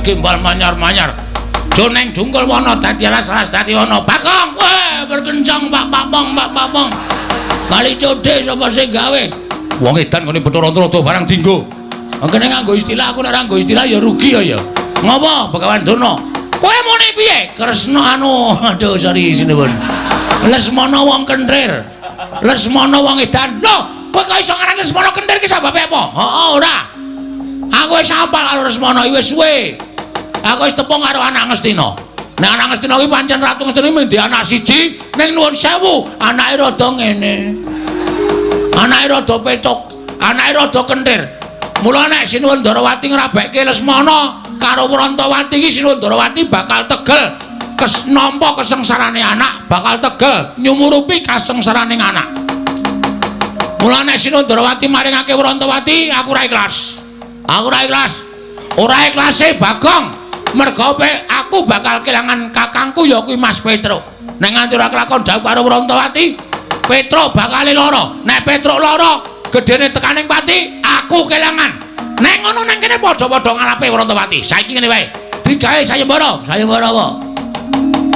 gembal manyar-manyar. Joneng jungkul wana dadi alas-alas dadi wana. Bagong, weh berkencang Pak Papong, Pak Papong. Kali codhe sapa sing gawe? Wong edan ngene Bathara Antarada barang dinggo. Kene nganggo istilah, aku nek ora nganggo istilah ya rugi ya ya. Ngopo Begawan Durna? Kowe muni piye? Kresna anu, aduh sorry sinuwun. Lesmana wong kenthir. Lesmana wong edan. Lho, kowe kok iso ngarani Lesmana kenthir ki sababe apa? Heeh, ora. Aku wis hafal karo Lesmana iki wis suwe. Aku wis tepung karo anak Ngastina. Nek anak Ngastina ki pancen Ratu Ngastina mung anak siji, ning nuwun sewu, anake rada ngene. Anake rada pecuk, anake rada kenthir. Mula nek Sinuwun Ndarawati ngrabekke Lesmana karo Wrantawati iki Sinuwun Ndarawati bakal tegel kes nampa kesengsarane anak, bakal tegel nyumurupi kasengsarane anak. Mula nek Sinuwun Ndarawati maringake Wrantawati, aku ora ikhlas. Aku ora ikhlas. Ora ikhlase Bagong. Merga aku bakal kelangan kakangku ya kuwi Mas Petruk. Nek nganti ora kelakon dhawuh karo Wrantawati, Petruk bakal lara. Nek Petruk lara, gedene tekaning pati, aku kelangan. Nek ngono nang kene padha-padha ngalape Wrantawati. Saiki ngene wae. Digawe sayembara. Sayembara apa?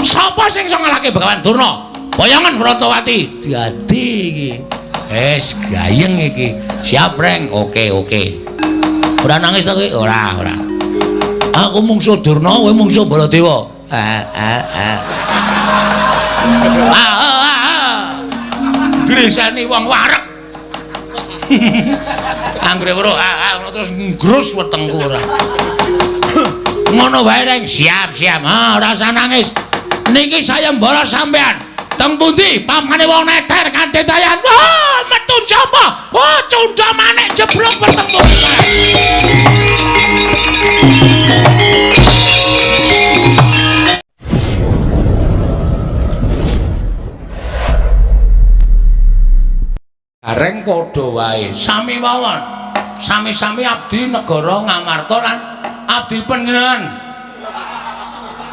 Sapa sing iso ngalahke Begawan Durna? Boyongan Wrantawati. Dadi iki. Wis gayeng iki. Siap, Reng. Oke, oke. Ora nangis to kowe? Ora, ora. Aku mungsuh Durna, kowe mungsuh Baladewa. Ah, ah, ah. Ah, ah, ah. Grisani wong wareg. Anggere weruh ah, ah, terus ngrus wetengku ora. Ngono wae, Reng. Siap, siap. Ah, ora usah nangis. Niki sayembara sampean. Teng pundi pamane wong neter kanthi dayan. Wah, metu sapa? Wah, cundha manik jeblok wetengku. Gareng padha wae. Sami mawon. Sami-sami abdi negara Ngamarta lan abdi panjenengan.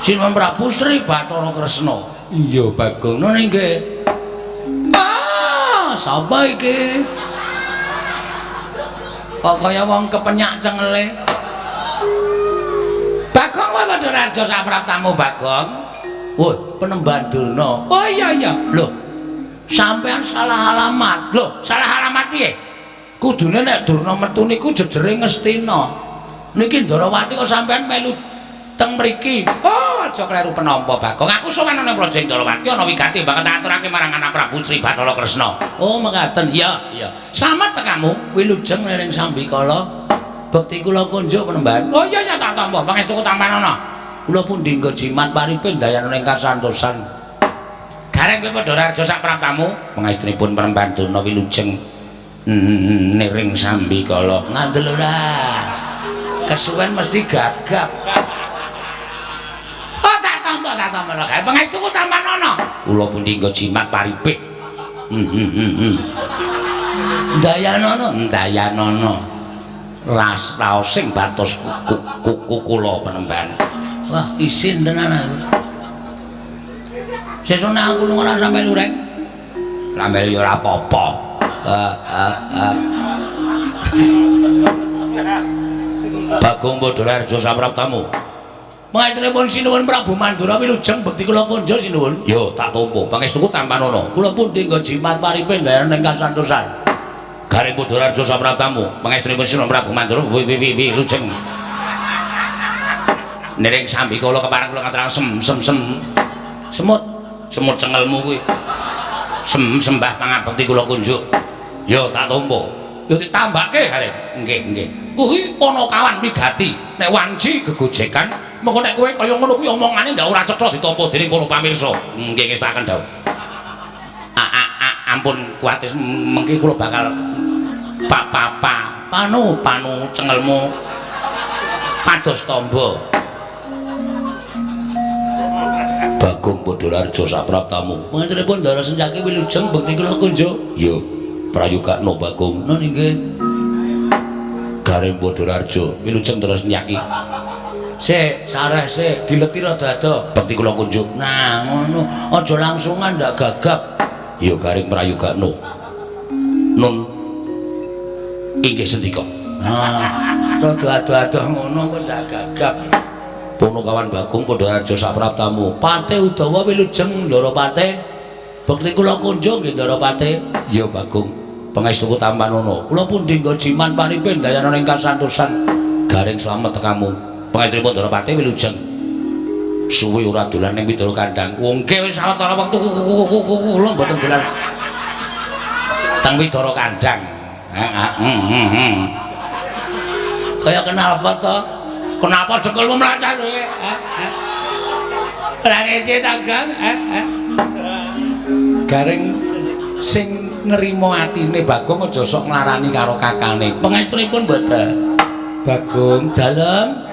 Sinuwun Prabu Sri Bathara Kresna. Iya, Bagong. Ngono nggih. Ah, sapa iki? Kok kaya wong kepenyak cengele. Bagong wae padha raja sapraptamu, Bagong. Wah, Penemban Durna. Oh iya iya. Lho, sampean salah alamat. Lho, salah alamat piye? Kudune nek Durna metu niku jejere Ngastina. Niki Ndarawati kok sampean melu teng mriki. Oh, aja kleru penampa, Bagong. Aku sowan ana Praja Ndarawati ana wigati bakal tak aturake marang anak Prabu Sri Bathara Kresna. Oh, mekaten. Iya, iya. Slamet tekamu, wilujeng liring sambikala. Bekti kula kunjuk Penemban. Oh iya iya tak tampa. Pangestuku tampanana. Kula pundi nggo jimat paripin dayana ing kasantosan. Gareng kowe padha raja sak praptamu. Pangestunipun Penemban Durna wilujeng niring sambikala. Ngandel ora? Kesuwen mesti gagap. Oh tak tampa, tak tampa gawe pangestuku tampanana. Kula pundi nggo jimat paripin. Dayanana, dayanana. Ras raosing batos kuku kula Penemban. Wah, isin tenan aku. Sesuk nek aku lunga ora sampe lurek. Ra melu ya ora apa-apa. Ah, ah, ah. Bagong Badararja sapraptamu. Pangestunipun Sinuwun Prabu Mandura wilujeng bekti kula kunjuk sinuwun. Yo tak tampa. Pangestuku tampanana. Kula pundi nggo jimat paripin gawe ning kasantosan. Garing Badararja sapraptamu. Pangestunipun Sinuwun Prabu Mandura wilujeng. Niring sambikala kepareng kula ngaturaken sem sem sem. Semut, semut cengelmu kuwi. Sem sembah pangabekti kula kunjuk. Yo tak tampa. Yo ditambahke Gareng. Nggih, nggih. Kuwi Panakawan wigati. Nek wanci gegojekan, mengko nek kowe kaya ngono kuwi omongane ndak ora cetha ditampa dening para pamirsa. Nggih, ngestaken dawuh. Ampun kuwatir mengki kula bakal pa pa pa panu panu cengelmu pados tamba. Bagong Badararja sapraptamu. Panjenenganipun Ndara Sencaki wilujeng bekti kula kunjuk. Yo, prayogakno Bagong. Nun inggih. Gareng Badararja wilujeng Ndara Sencaki. Sik, sareh sik, dileti rada ado. Bekti kula kunjuk. Nah, ngono. Aja langsungan ndak gagap. Yo Gareng prayogakno. Nun inggih sendika. Nah, rada ado-ado ngono kok ndak gagap. Punokawan Bagong padha raja sapraptamu. Pate Udawa wilujeng Ndara Pate. Bekti kula kunjung nggih Ndara Pate. Ya Bagong, pangestuku tampanana. Kula pundi nggo jiman paripe ndayana ing kasantosan. Garing slamet tekamu. Pangestunipun Ndara Pate wilujeng. Suwi ora dolan ning Widara Kandang. Wong nggih wis sawetara wektu kula mboten dolan teng Widara Kandang. Heeh. Kaya kenal apa to? Kenapa dekelmu mlacat kowe? Ora ngece ta, Gang? Garing sing nrimo atine Bagong aja sok nglarani karo kakane. Pangestunipun mboten. Bagong, dalem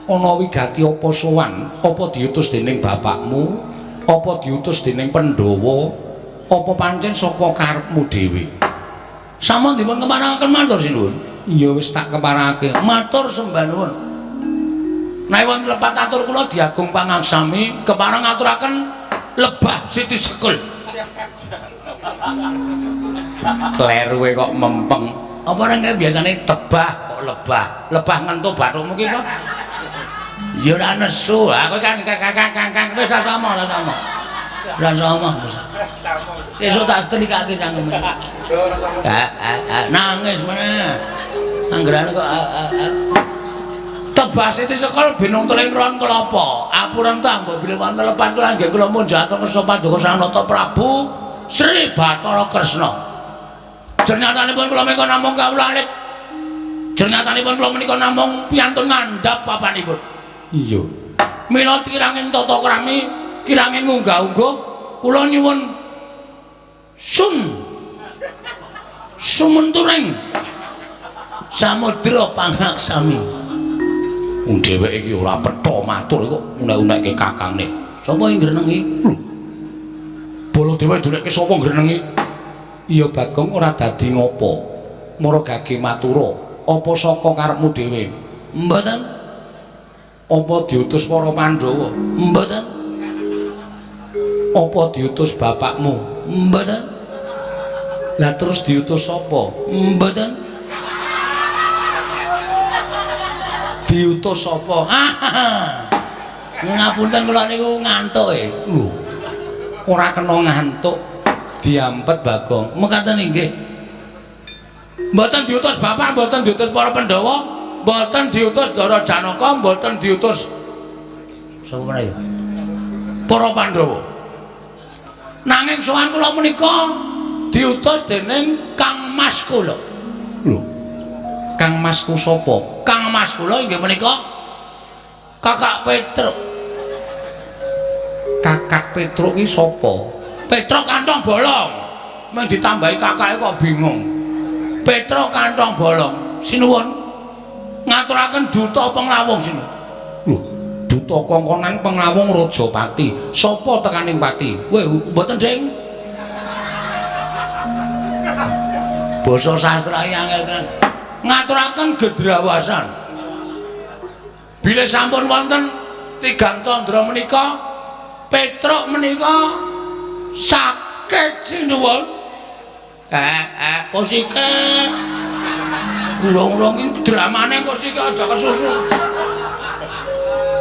ana wigati apa sowan? Apa diutus dening bapakmu? Apa diutus dening Pandhawa? Apa pancen saka karepmu dhewe? Sampun dipun keparengaken matur sinuwun. Iya wis tak keparengake. Matur sembah nuwun. Nek wonten lepat atur kula diagung pangaksami kepareng ngaturaken lebah Siti Sekul. Kleruwe kok mempeng. Apa ora kaya biasane tebah kok lebah. Lebah ngentuk bathukmu ki kok. Ya ora nesu. Ha kowe kan kang wis ora sama, ora sama. Ora sama. Sesuk tak setrikake cangkeme. Nangis meneh. Anggerane kok Tebah Siti Sekul binung teling ron kelapa. Apuran ta mbok bilih wonten lepat kula nggih kula munjatun kersa paduka Sang Nata Prabu Sri Bathara Kresna. Jernyatanipun kula menika namung kawula alit. Jernyatanipun kula menika namung piyantun ngandhap papanipun. Iya. Mila kirangin tata krami, kirangin ngunggah-ungguh, kula nyuwun sun sumenturing samudra pangaksami. Wong dheweke iki ora petha matur kok unek-unekke kakangne. Sapa ing grenengi? Lho. Baladewa ndunekke sapa grenengi? Iya Bagong ora dadi ngopo. Mara gage matura, apa saka karepmu dhewe? Mboten. Apa diutus para Pandhawa? Mboten. Apa diutus bapakmu? Mboten. Lah terus diutus sapa? Mboten. Diutus sapa? Ngapunten kula niku ngantuk e. Lho. Ora kena ngantuk. Diampet Bagong. Mekaten inggih. Mboten diutus bapak, mboten diutus para Pandhawa, mboten diutus Ndara Janaka, mboten diutus sapa meneh ya? Para Pandhawa. Nanging sowan kula menika diutus dening Kang Mas kula. Lho. Kang Masku sapa? Kang Mas kula inggih menika Kakak Petruk. Kakak Petruk ki sapa? Petruk kantong bolong. Mung ditambahi kakake kok bingung. Petruk kantong bolong. Sinuwun. Ngaturaken duta penglawung sinuwun. Lho, duta kongkonan penglawung Rajapati. Sapa tekaning pati? Weh, mboten, Ding. Basa sastra iki angel tenan. Ngaturaken gedrawasan. Bilih sampun wonten tigang candra menika, Petruk menika sakit sinuwun. Kosike. Urung-urung iki dramane kosike aja kesusu.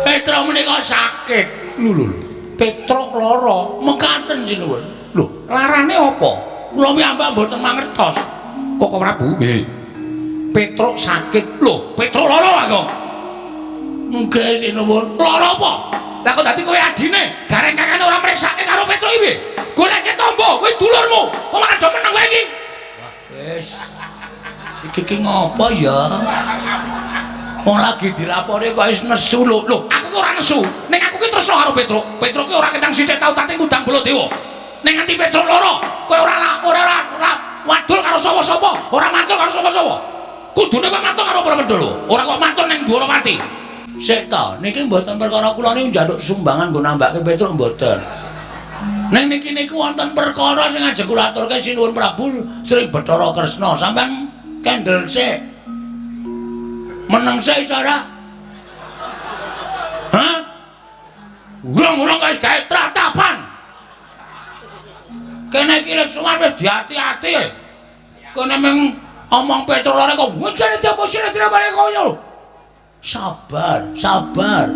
Petruk menika sakit. Lho lho. Petruk lara, mekaten sinuwun. Lho, larane apa? Kula piyambak mboten mangertos. Koko Prabu? Nggih. Petruk sakit. Lho, Petruk lara aku. Nggih sinuwun. Lara apa? Lah kok dadi kowe adine, gareng kakane ora mriksake karo Petruk iki piye? Goleke tombo, kowe dulurmu. Kok malah do meneng kowe iki? Wah, wis. Iki ki ngopo ya? Wong lagi dilapori kok wis nesu lho. Lho, aku ki ora nesu. Ning aku ki tresno karo Petruk. Petruk ki ora ketang sithik tau tate ngundang Baladewa. Ning nganti Petruk lara, kowe ora ora wadul karo sapa-sapa, ora matur karo sapa-sapa. Kudune kowe matur karo para Pandhawa, ora kok matur ning Dwarawati. Sik ta, niki mboten perkara kula niku njaluk sumbangan nggo nambake Petruk mboten. Ning niki niku wonten perkara sing ajeng kula aturke Sinuwun Prabu Sri Bathara Kresna. Sampeyan kendel sik. Meneng sik iso ora? Hah? Urung-urung wis gawe tratapan. Kene iki wis suwan wis diati-ati. Kene mung omong Petruk lore kok wis kene diapa sira balik koyo. Sabar, sabar.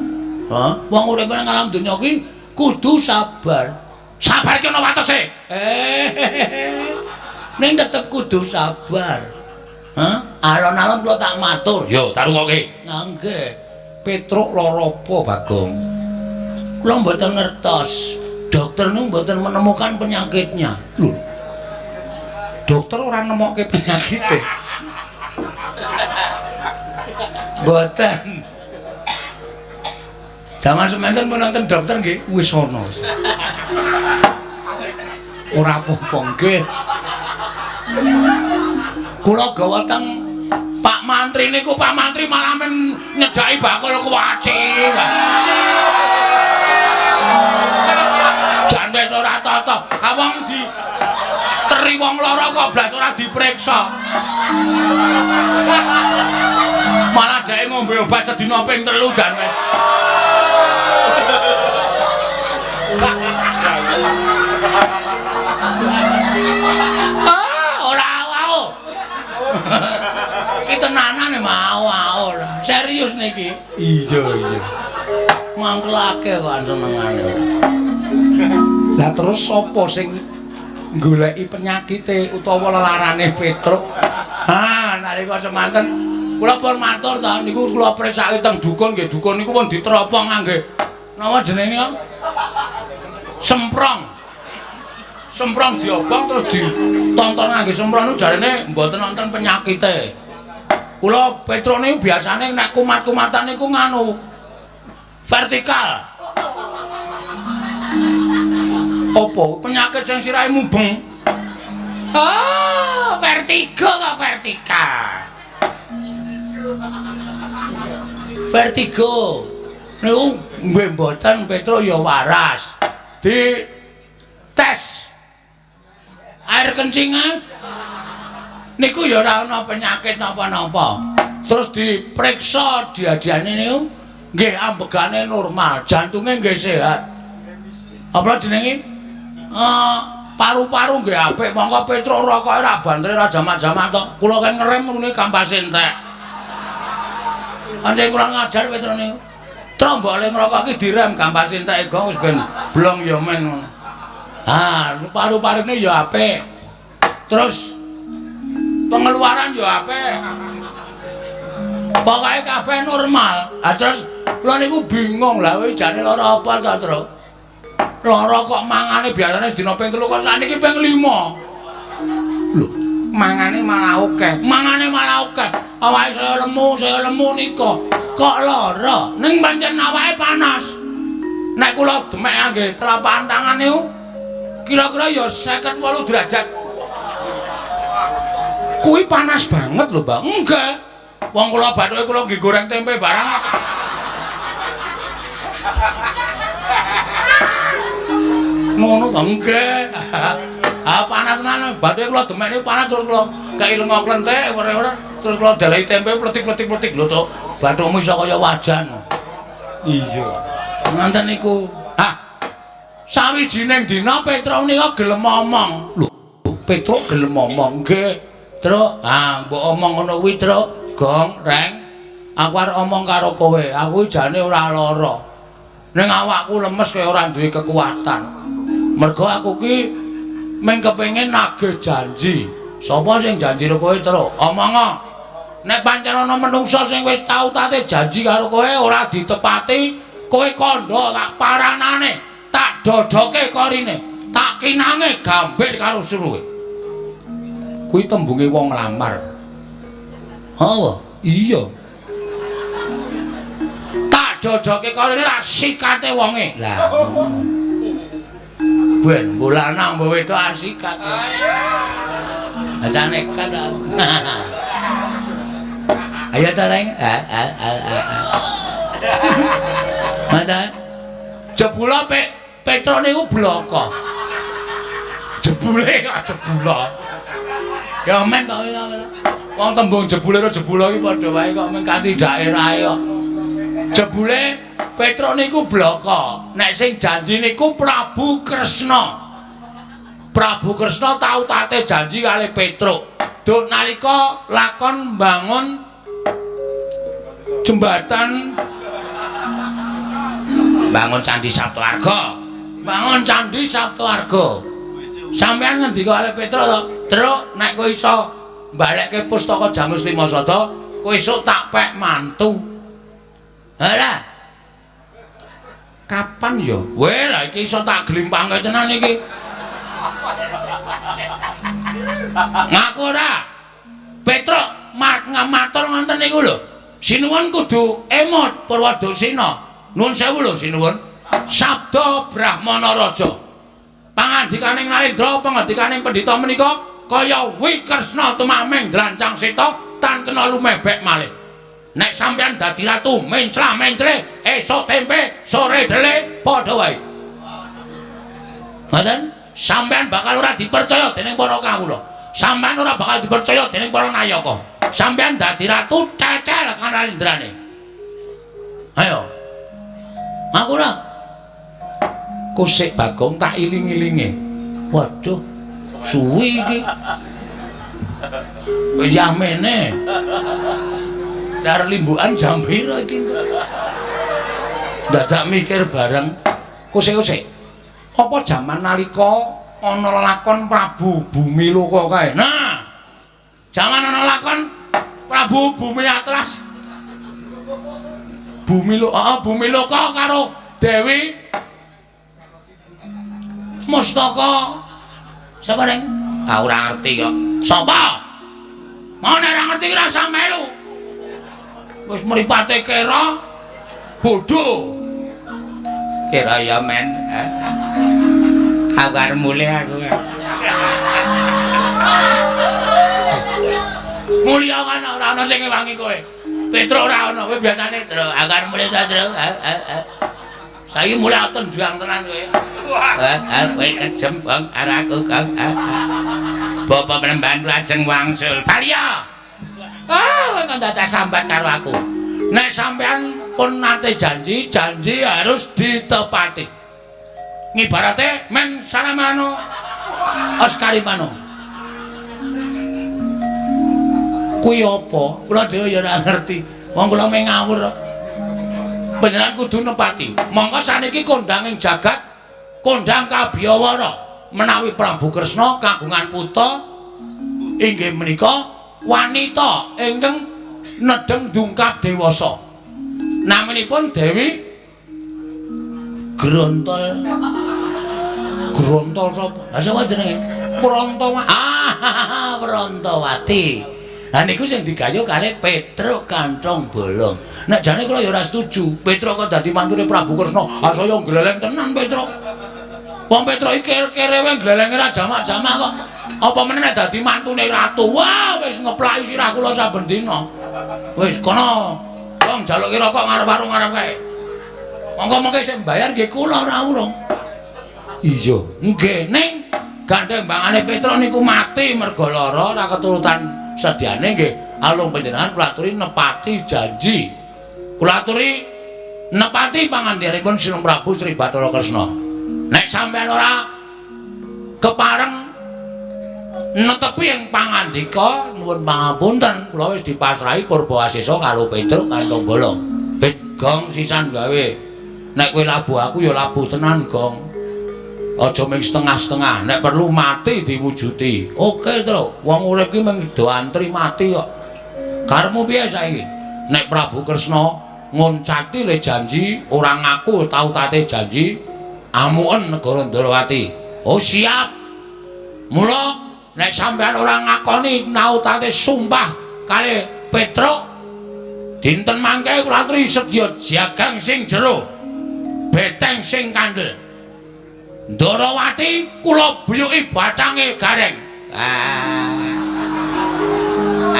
Hah? Wong urip nang alam donya ki kudu sabar. Sabar ki ana watese. Ning tetep kudu sabar. Hah? Alon-alon kula tak matur. Yo, tak rungokke. Nggih. Petruk lara apa, Bagong? Kula mboten ngertos. Dokter niku mboten menemukan penyakitnya. Lho. Dokter ora nemokke penyakite. Mboten. Jaman semanten pun nonton dokter nggih wis ana. Ora apa-apa nggih. Kula gawa teng Pak Mantri niku, Pak Mantri malah men nyedhaki bakul kuaci. Jan wis ora tata. Wong di teri wong lara kok blas ora diperiksa. Malah dheke ngombe obat sedina ping 3 jan wis. Ah, ora au. Iki tenanan mau ora. Serius niki. Iya, iya. Mangkelake kok senengane. Lah terus sapa sing goleki penyakite utawa lelarane Petruk? Ah, nalika semanten kula pun matur ta niku kula presake teng dukun nggih, dukun niku pun diteropong ngangge napa jenenge niku? Semprong. Semprong diobong terus ditonton ngangge semprong niku jarene mboten wonten penyakite. Kula Petruk niku biasane nek kumat-kumatan niku nganu vertikal. Apa penyakit sing sirahe mubeng? Ah, vertigo kok vertikal. Vertigo. Niku nggih mboten Petruk ya waras. Di tes air kencingan niku ya ora ana penyakit napa-napa. Terus diperiksa diadiane niku nggih ambegane normal, jantunge nggih sehat. Apa jenenge? Paru-paru nggih apik, mongko Petruk rokoke ra bantere ra jamak-jamak tok. Kula kan ngerem ngene kampase entek. Pancen kurang ngajar Petruk niku. Trombole ngrokok iki direm kampase entek gong wis ben blong ya men ngono. Ah, paru-parune ya apik. Terus pengeluaran ya apik. Pokoke kabeh normal. Ah terus kula niku bingung lah kowe jane lara apa ta, Truk? Lara kok mangane biasane sedina ping 3 kok sakniki ping 5. Lho, mangane malah akeh. Mangane malah akeh. Awake saya lemu nika. Kok lara? Ning pancen awake panas. Nek kula demek ngangge telapak tangan niku kira-kira ya 58 derajat. Kuwi panas banget lho, Mbak. Enggak. Wong kula bathuke kula nggih goreng tempe barang. Ngono to nggih. Ah panas tenan, bathuke kula demek niku panas terus kula kei lenga klenthek ora-ora terus kula dalehi tempe pletik-pletik-pletik lho to. Bathukmu iso kaya wajan. Iya. Nganten niku. Ah. Sawijining dina Petruk nika gelem omong. Lho, Petruk gelem omong nggih. Truk, ah mbok omong ngono kuwi, Truk. Gong, Reng. Aku arep omong karo kowe. Aku jane ora lara. Ning awakku lemes kaya ora duwe kekuatan. Mergo aku ki mung kepengin nagih janji. Sapa sing janji karo kowe, Truk? Omongo. Nek pancen ana menungsa sing wis tau tate janji karo kowe ora ditepati, kowe kandha tak paranane, tak dodoke korine, tak kinange gambir karo suruhe. Kuwi tembunge wong nglamar. Apa? Iya. Tak dodoke korine tak sikate wonge. Lah. Ben mbok lanang mbok wedok asikat. Aja nekat. Ayo ta, Reng. Mata. Jebula Petruk niku bloko. Jebule kok jebula. Ya men kok wong tembung jebule karo jebula iki padha wae kok men kanthi daerahe kok. Jebule Petruk niku bloko. Nek sing janji niku Prabu Kresna. Prabu Kresna tau tate janji kali Petruk. Duk nalika lakon mbangun jembatan Bangun Candi Saptawarga. Bangun Candi Saptawarga. Sampeyan ngendika kalih Petruk to? Truk, nek kowe iso balekke pustaka Jamus Lima Sada, kowe esuk tak pek mantu. Ora. Kapan ya? Weh, lah iki iso tak glimpange tenan iki. Ngaku ora? Petruk matur ngoten niku lho. Sinuwun kudu emot Purwadasina. Nuwun sewu lho sinuwun. Sabda Brahmana Raja. Pangandikaning Narendra, pangandikaning pendhita menika kaya Wikresna tumameng drancang seta tan kena lumebek malih. Nek sampeyan dadi ratu mencla-mencle esuk tempe sore dele padha wae. Ngoten? Sampeyan bakal ora dipercaya dening para kawula. Sampeyan ora bakal dipercaya dening para nayaka. Sampeyan dadi ratu cecel kanarendrane. Ayo. Aku ora. Kusik Bagong tak iling-ilinge. Waduh, suwi iki. Wis yamene. Dar limbukan jam pira iki? Dadak mikir bareng. Kusik-kusik. Apa jaman nalika ana lakon Prabu Bumiloka kae? Nah, jaman ana lakon Prabu Bumi Atlas. Bumiloka, Bumiloka karo Dewi Mustaka. Sapa, Reng? Ah, ora ngerti kok. Sapa? Mau nek ora ngerti ora usah melu. Wis mripate kera bodho. Kera ya men. Aku arep mulih aku. Mulya kan ora ana sing ngewangi kowe. Petruk ora ana, kowe biasane Truk, aku arep mulih ta, Truk. Saiki mulih tendang tenan kowe. Kowe kejem, Bang, karo aku, Kang. Bapak Penemban lajeng wangsul. Balya. Ah, kowe kok dadak sambat karo aku. Nek sampean pun nate janji, janji harus ditepati. Ngibarate men salamano Oskarimano. Kuwi apa? Kula dhewe ya ora ngerti. Wong kula mung ngawur. Panjenengan kudu nepati. Mongko saniki kondhang ing jagat, kondhang kabiyawara menawi Prabu Kresna kagungan putra inggih menika wanita ingkang nedheng dungkap dewasa. Naminipun Dewi Grontol. Grontol sapa? Lah sapa jenenge? Prantawati. Ah, Prantawati. Lah niku sing digayuh kalih Petruk Kantong Bolong. Nek jane kula ya ora setuju. Petruk kok dadi mantune Prabu Kresna. Ah saya gleleng tenan Petruk. Wong Petruk iki kerewe glelenge ra jamak-jamak kok. Apa meneh nek dadi mantune ratu. Wah, wis ngeplaki sirah kula saben dina. Wis kono. Wong jaluke rokok ngarep warung ngarep kae. Monggo mengke sing mbayar nggih kula ora urung. Iya, nggih ning gandeng bangane Petruk niku mati mergo lara ora keturutan sediane nggih. Alung panjenengan kula aturi nepati janji. Kula aturi nepati pangandikanipun Sinung Prabu Sri Bathara Kresna. Nek sampeyan ora kepareng netepi ing pangandika nuwun pangapunten kula wis dipasrahi purba asesa karo Petruk Kantong Bolong. Pit Gong sisan gawe. Nek kowe labuh aku ya labuh tenan, Gong. Aja mung setengah-setengah, nek perlu mati diwujudi. Oke, Truk. Wong urip ki mung do antri mati kok. Karepmu piye saiki? Nek Prabu Kresna ngoncati le janji, ora ngaku tau tate janji, amuken negara Ndrawati. Oh, siap. Mula nek sampeyan ora ngakoni nautate sumpah kalih Petruk, dinten mangke kula aturi sedya jagang sing jero, beteng sing kandel. Ndrawati kula buyuki bathange Gareng. Ah.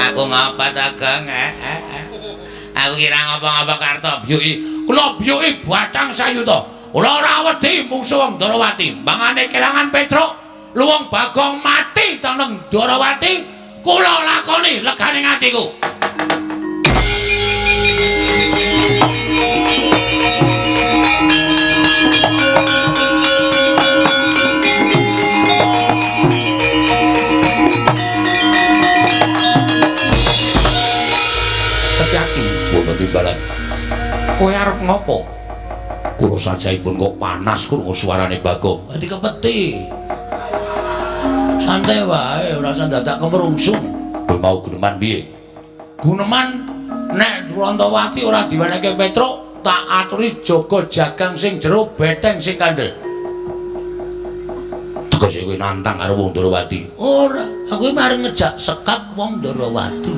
Aku ngapa ta, Gong? Aku kira ngapa-ngapa karto buyuki. Kula buyuki bathang sayuta. Kula ora wedi mungsuh wong Ndrawati. Mangane kelangan Petruk, luwung Bagong mati teneng Ndrawati, kula lakoni legane atiku. Setyaki wonten timbalan. Kowe arep ngopo? Kula sajaipun kok panas krungu suarane Bagong. Dikepeti. Santai wae, ora usah dadak kemrungsung. Kowe mau guneman piye? Guneman nek Wrontowati ora diwenehke Petruk, tak aturi jaga jagang sing jero, beteng sing kandel. Tegese kowe nantang karo wong Ndorowati? Ora, aku iki mari ngejak sekak wong Ndorowati.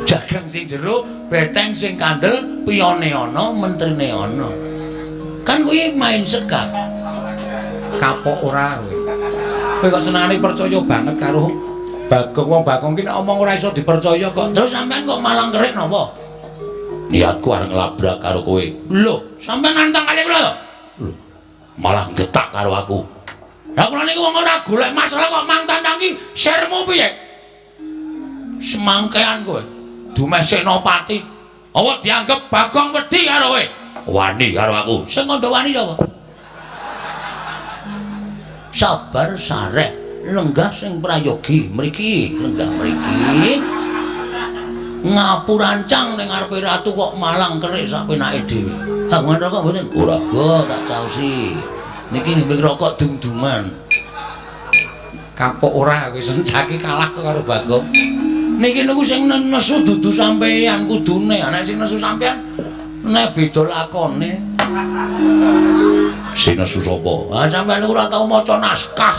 Jagang sing jero, beteng sing kandel, piyone ana, mentrine ana. Kan kuwi main sekak. Kapok ora kowe. Kowe kok senengane percaya banget karo Bagong. Wong Bagong ki nek omong ora iso dipercaya kok. Terus sampean kok malang kerik napa? Niatku arep nglabrak karo kowe. Lho, sampean nantang kali kula to? Lho, malah nggetak karo aku. Lah kula niku wong ora golek masalah kok mang tantang ki sirmu piye? Semangkean kowe. Dumeh Senopati. Apa dianggep Bagong wedi karo kowe? Wani karo aku. Sing kandha wani sapa? Sabar sareh, lenggah sing prayogi mriki, lenggah mriki. Ngapurancang ning ngarepe ratu kok malang kerik sak penake dhewe. Kagungan rokok mboten? Ora. Go tak caosi. Niki nggih rokok dum-duman. Kapok ora kowe sencake kalah kok karo Bagong. Niki niku sing nesu dudu sampeyan kudune. Nek sing nesu sampeyan nek beda lakone. Sing nesu sapa? Ah sampeyan niku ora tau maca naskah.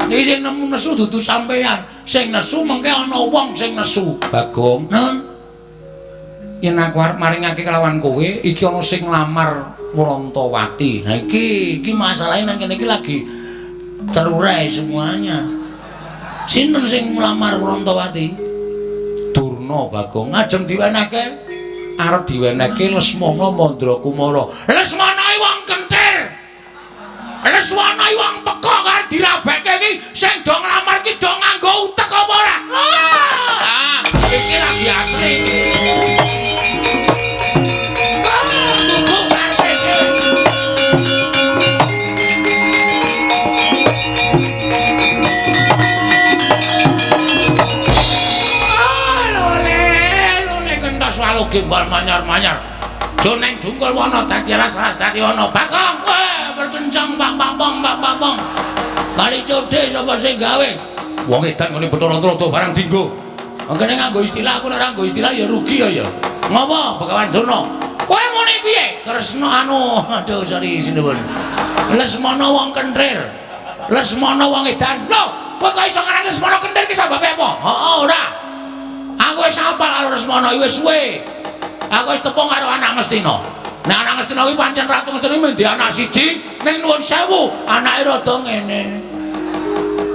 Niki sing nemu nesu dudu sampeyan. Sing nesu mengke ana wong sing nesu. Bagong, Nun, yen aku arep maringake kelawan kowe, iki ana sing nglamar Wrontowati. Nah iki masalahe nang kene iki lagi terurai semuanya. Sinten sing nglamar Wrontowati? Durna, Bagong. Ngajeng diwenehke? Arep diwenehke Lesmana Mandrakumara. Lesmana iki wong kentir. Lesmana iki wong pekok karo dirabekke iki sing do nglamar iki do nganggo utek apa ora? Ah, iki lagi asli. Gimbal manyar-manyar. Joneng dungkul wana dadi alas-alas dadi wana. Bagong, weh berkencang pak pak pong pak pak pong. Kali codhe sapa sing gawe? Wong edan ngene Bathara Trada barang dinggo. Mangkene nganggo istilah aku nek ora nganggo istilah ya rugi ya ya. Ngopo Begawan Durna? Kowe muni piye? Kresna anu, aduh sorry sinuwun. Lesmana wong kenthir. Lesmana wong edan. Lho, kowe kok iso ngarani Lesmana kenthir ki sababe apa? Heeh, ora. Aku wis hafal karo Lesmana iki wis suwe. Aku wis tepung karo anak Ngastina. Nek anak Ngastina kuwi pancen Ratu Ngastina kuwi mendhi anak siji ning nuwun sewu, anake rada ngene.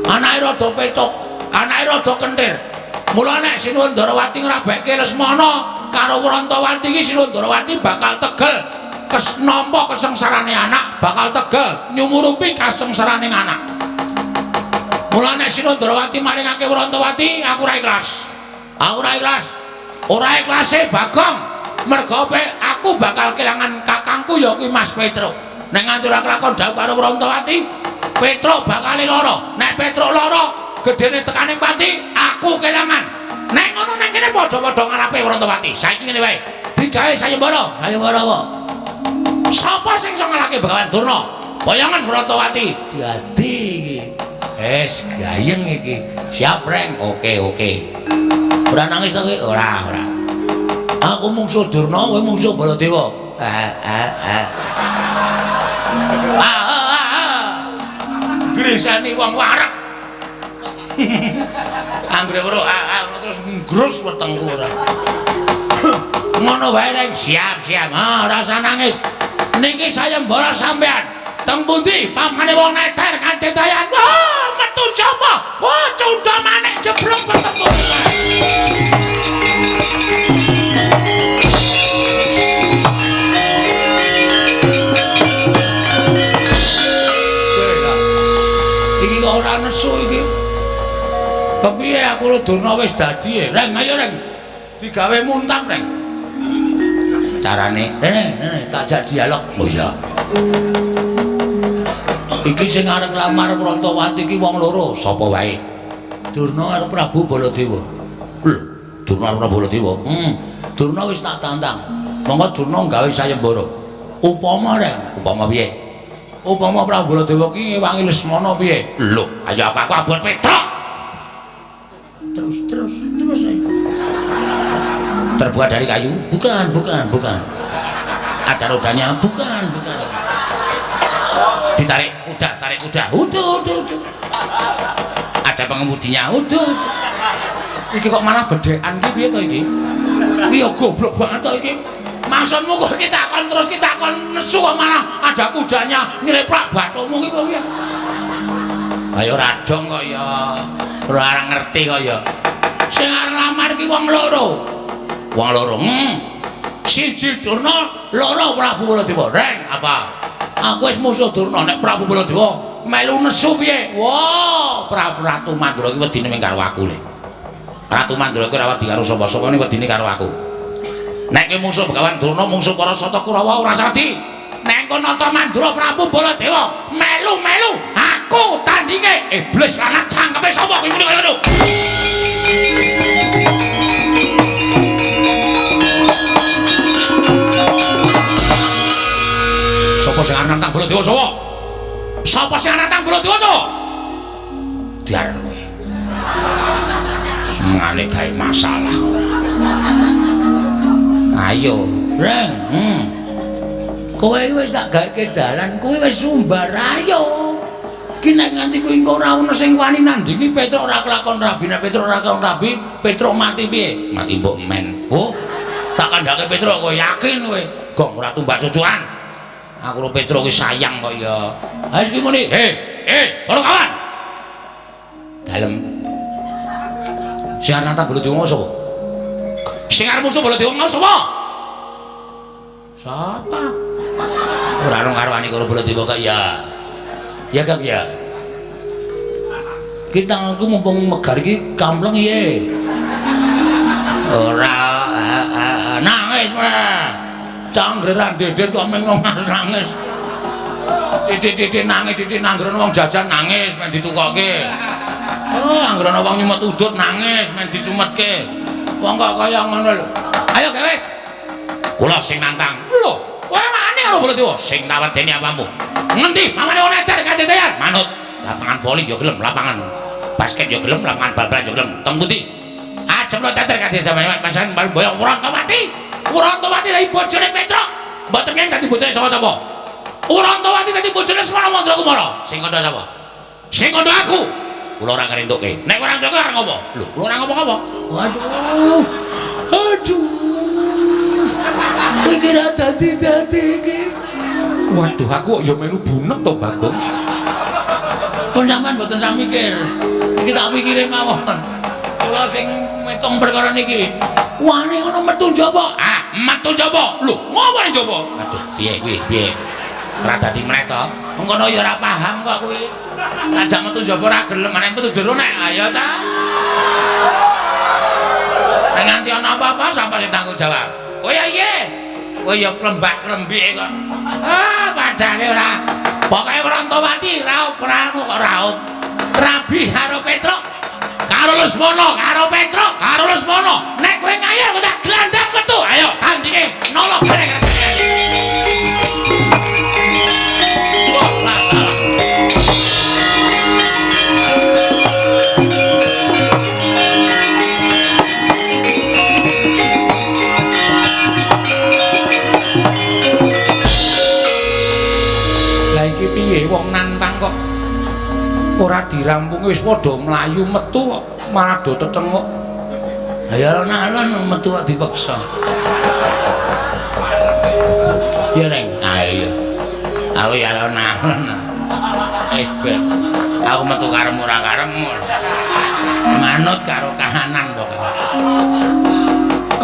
Anake rada pecok, anake rada kenthir. Mula nek Sinuwun Ndarawati ngrabekke Lesmana karo Wrontowati iki Sinuwun Ndarawati bakal tegel nampa kesengsarane anak, bakal tegel nyumurupi kasengsarane anak. Mula nek Sinuwun Ndarawati maringake Wrontowati, aku ora ikhlas. Aku ora ikhlas. Ora ikhlase Bagong. Mergo aku bakal kelangan kakangku ya kuwi Mas Petruk. Nek nganti ora kelakon dhawuh karo Wrontowati, Petruk bakal lara. Nek Petruk lara, gedene tekane pati, aku kelangan. Nek ngono nang kene padha-padha ngarepe Wrontowati. Saiki ngene wae. Digawe sayembara. Sayembara apa? Sapa sing iso ngalahke Begawan Durna? Boyongan Wrontowati. Dadi iki. Wes gayeng iki. Siap, Reng. Oke, oke. Ora nangis to kowe? Ora, ora. Aku mungsuh Durna, kowe mungsuh Baladewa. Ah, ah, ah. Ah, ah, ah. Grisani wong wareg. Anggere weruh ah, ah, terus nggrus wetengku ora. Ngono wae, Reng. Siap, siap. Ah, ora usah nangis. Niki sayembara sampean. Teng pundi pamane wong neter kanthi dayan. Wah, metu sapa? Wah, cundha manik jeblok ketemu. Iki kok ora nesu iki. Kepiye aku karo Durna wis dadi, Reng, ayo Reng. Digawe muntap, Reng. Carane, rene, tak jak dialog. Oh iya. Iki sing arep nglamar Wrontowati iki wong loro, sapa wae? Durna karo Prabu Baladewa. Lho, Durna karo Prabu Baladewa. Durna wis tak tantang. Monggo Durna gawe sayembara. Upama reng, upama piye? Upama Prabu Baladewa ki ngewangi Lesmana piye? Lho, ayo aku abot Petruk. Terus terus terus ayo. Terbuat dari kayu? Bukan, bukan, bukan. Ada rodanya? Bukan, bukan. Ditarik kuda, tarik kuda. Udah, udah, udah. Ada pengemudinya? Udah. Iki kok malah bedhekan iki piye to iki? Iki ya goblok banget to iki. Maksudmu kok kita kon terus kita kon nesu kok malah ada kudanya nyeleplak bathumu iki piye? Ayo radong kok ya. Ora ngerti kok ya. Sing arep lamar ki wong loro. Wong loro. Siji Durna, loro Prabu Baladewa. Reng, apa? Aku wis musuh Durna nek Prabu Baladewa melu nesu piye? Wah, Prabu Ratu Mandura ki wedine mung karo aku le. Ratu Mandura ki ora wedi karo sapa-sapa ni wedine karo aku. Nek kowe musuh Begawan Durna, mungsuh para Sata Kurawa ora wedi. Nek engko nata Mandura Prabu Baladewa melu-melu aku tandinge iblis lanang cangkeme sapa kuwi muni kaya ngono. Sapa sing arep nantang Baladewa sapa? Sapa sing arep nantang Baladewa sapa? Diar kowe. Senengane gawe masalah. Ayo, Reng. Kowe iki wis tak gawe dalan, kowe wis sumbar ayo. Ki nek nganti kuwi engko ora ono sing wani nandingi Petruk ora kelakon rabi, nek Petruk ora kelakon rabi, Petruk mati piye? Mati mbok men. Oh, tak kandhake Petruk kowe yakin kowe. Gong ora tumbak cucuan. Aku karo Petruk ki sayang kok ya. Ha wis ki muni, "He, para kawan." Dalem. Sing arep nantang Baladewa sapa? Sing arep musuh Baladewa sapa? Sapa? Ora ono ngarwani karo Baladewa kok ya. Ya Kang ya. Ki tanganku mumpung megar iki kampleng piye? Ora nangis wae. Cangger ra dedet kok meng nangis. Titik-titik nangis, titik nangger wong jajan nangis men ditukoke. Oh, anggere ana wong nyumet udut nangis men disumetke. Wong kok kaya ngono lho. Ayo wis. Kula sing nantang. Lho, kowe wani karo Baladewa? Sing tak wedeni apamu? Ngendi? Mamane wong edan kadetean. Manut. Lapangan voli ya gelem, lapangan basket ya gelem, lapangan bal-balan ya gelem. Teng pundi? Ajem lo teter kadetean pasan boyong Wurantawati. Wurantawati dadi bojone Petruk. Mboten yen dadi bojone sapa-sapa. Wurantawati dadi bojone Semana Mandrakumara. Sing kandha sapa? Sing kandha aku. Kula ora ngrentukke. Nek ora ngrentukke arep ngopo? Lho, kula ora ngopo-ngopo. Waduh. Aduh. Kowe iki ra dadi-dadi iki. Waduh, aku kok ya melu bunek to, Bagong. Pun sampean mboten sah mikir. Iki tak pikire mawon. Kula sing mitung perkara niki. Wani ngono metu njaba. Ah, metu njaba. Lho, ngopo ning njaba? Aduh, piye kuwi? Piye? Ora dadi meneh to. Mengkono ya ora paham kok kuwi. Ajak metu njaba ora gelem, meneh metu jero nek ayo ta. Nek nganti ana apa-apa sapa sing tanggung jawab? Oh ya iya. Kowe ya klembak-klembike kok. Ah, padane ora. Pokoke Wurantawati raup ora anu kok raup. Rabi karo Petruk. Karo Lesmana, karo Petruk, karo Lesmana. Nek kowe ngayal aku tak glandang metu. Ayo tandinge nolok bareng. Wah, lah, lah. Lah iki piye wong nantang kok ora dirampungi wis padha mlayu metu kok malah do tetenguk. Ha ya alon-alon metu kok dipaksa. Ya Reng, ayo. Aku ya alon-alon. Wis ben. Aku metu karepmu ora karepmu. Manut karo kahanan pokoke.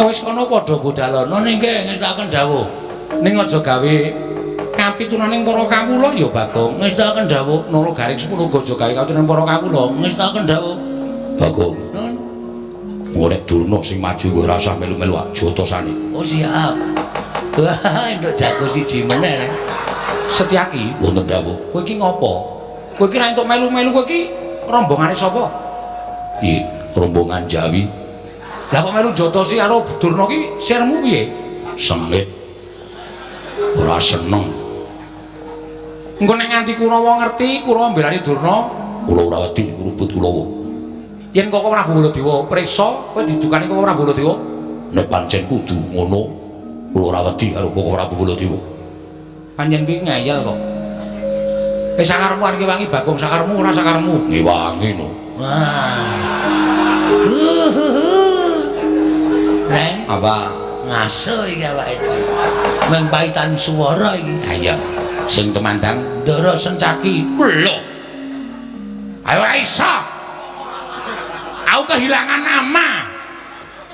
Wis kono padha budalono ning ke ngestaken dawuh. Ning aja gawe kapitunaning para kawula ya Bagong. Ngestaken dawuh Nala Garing 10 aja gawe kapitunaning para kawula. Ngestaken dawuh Bagong. Nun. Nek Durna sing maju kowe ora usah melu-melu jotosane. Oh siap. Wah, entuk jago siji meneh. Setyaki wonten dawuh. Kowe iki ngopo? Kowe iki ra entuk melu-melu, kowe iki rombongane sapa? Iki rombongan Jawi. Lah kok melu jotosi karo Durna ki sirmu piye? Sengit. Ora seneng. Engko nek nganti Kurawa ngerti, Kurawa mbelani Durna, kula ora wedi ngrubut Kurawa. Yen Koko Prabu Baladewa prisa, kowe didukani Koko Prabu Baladewa. Nek pancen kudu ngono, kula ora wedi karo Koko Prabu Baladewa. Pancen kuwi ngeyel kok. Wis sakarepmu arep ngewangi Bagong, sakarepmu ora sakarepmu. Ngewangi no. Wah. Reng, apa? Ngaso iki awake dhewe. Mung paitan swara iki. Ha iya. Sing tumandang Ndara Sencaki. Lho. Ayo ora iso. Aku kehilangan nama.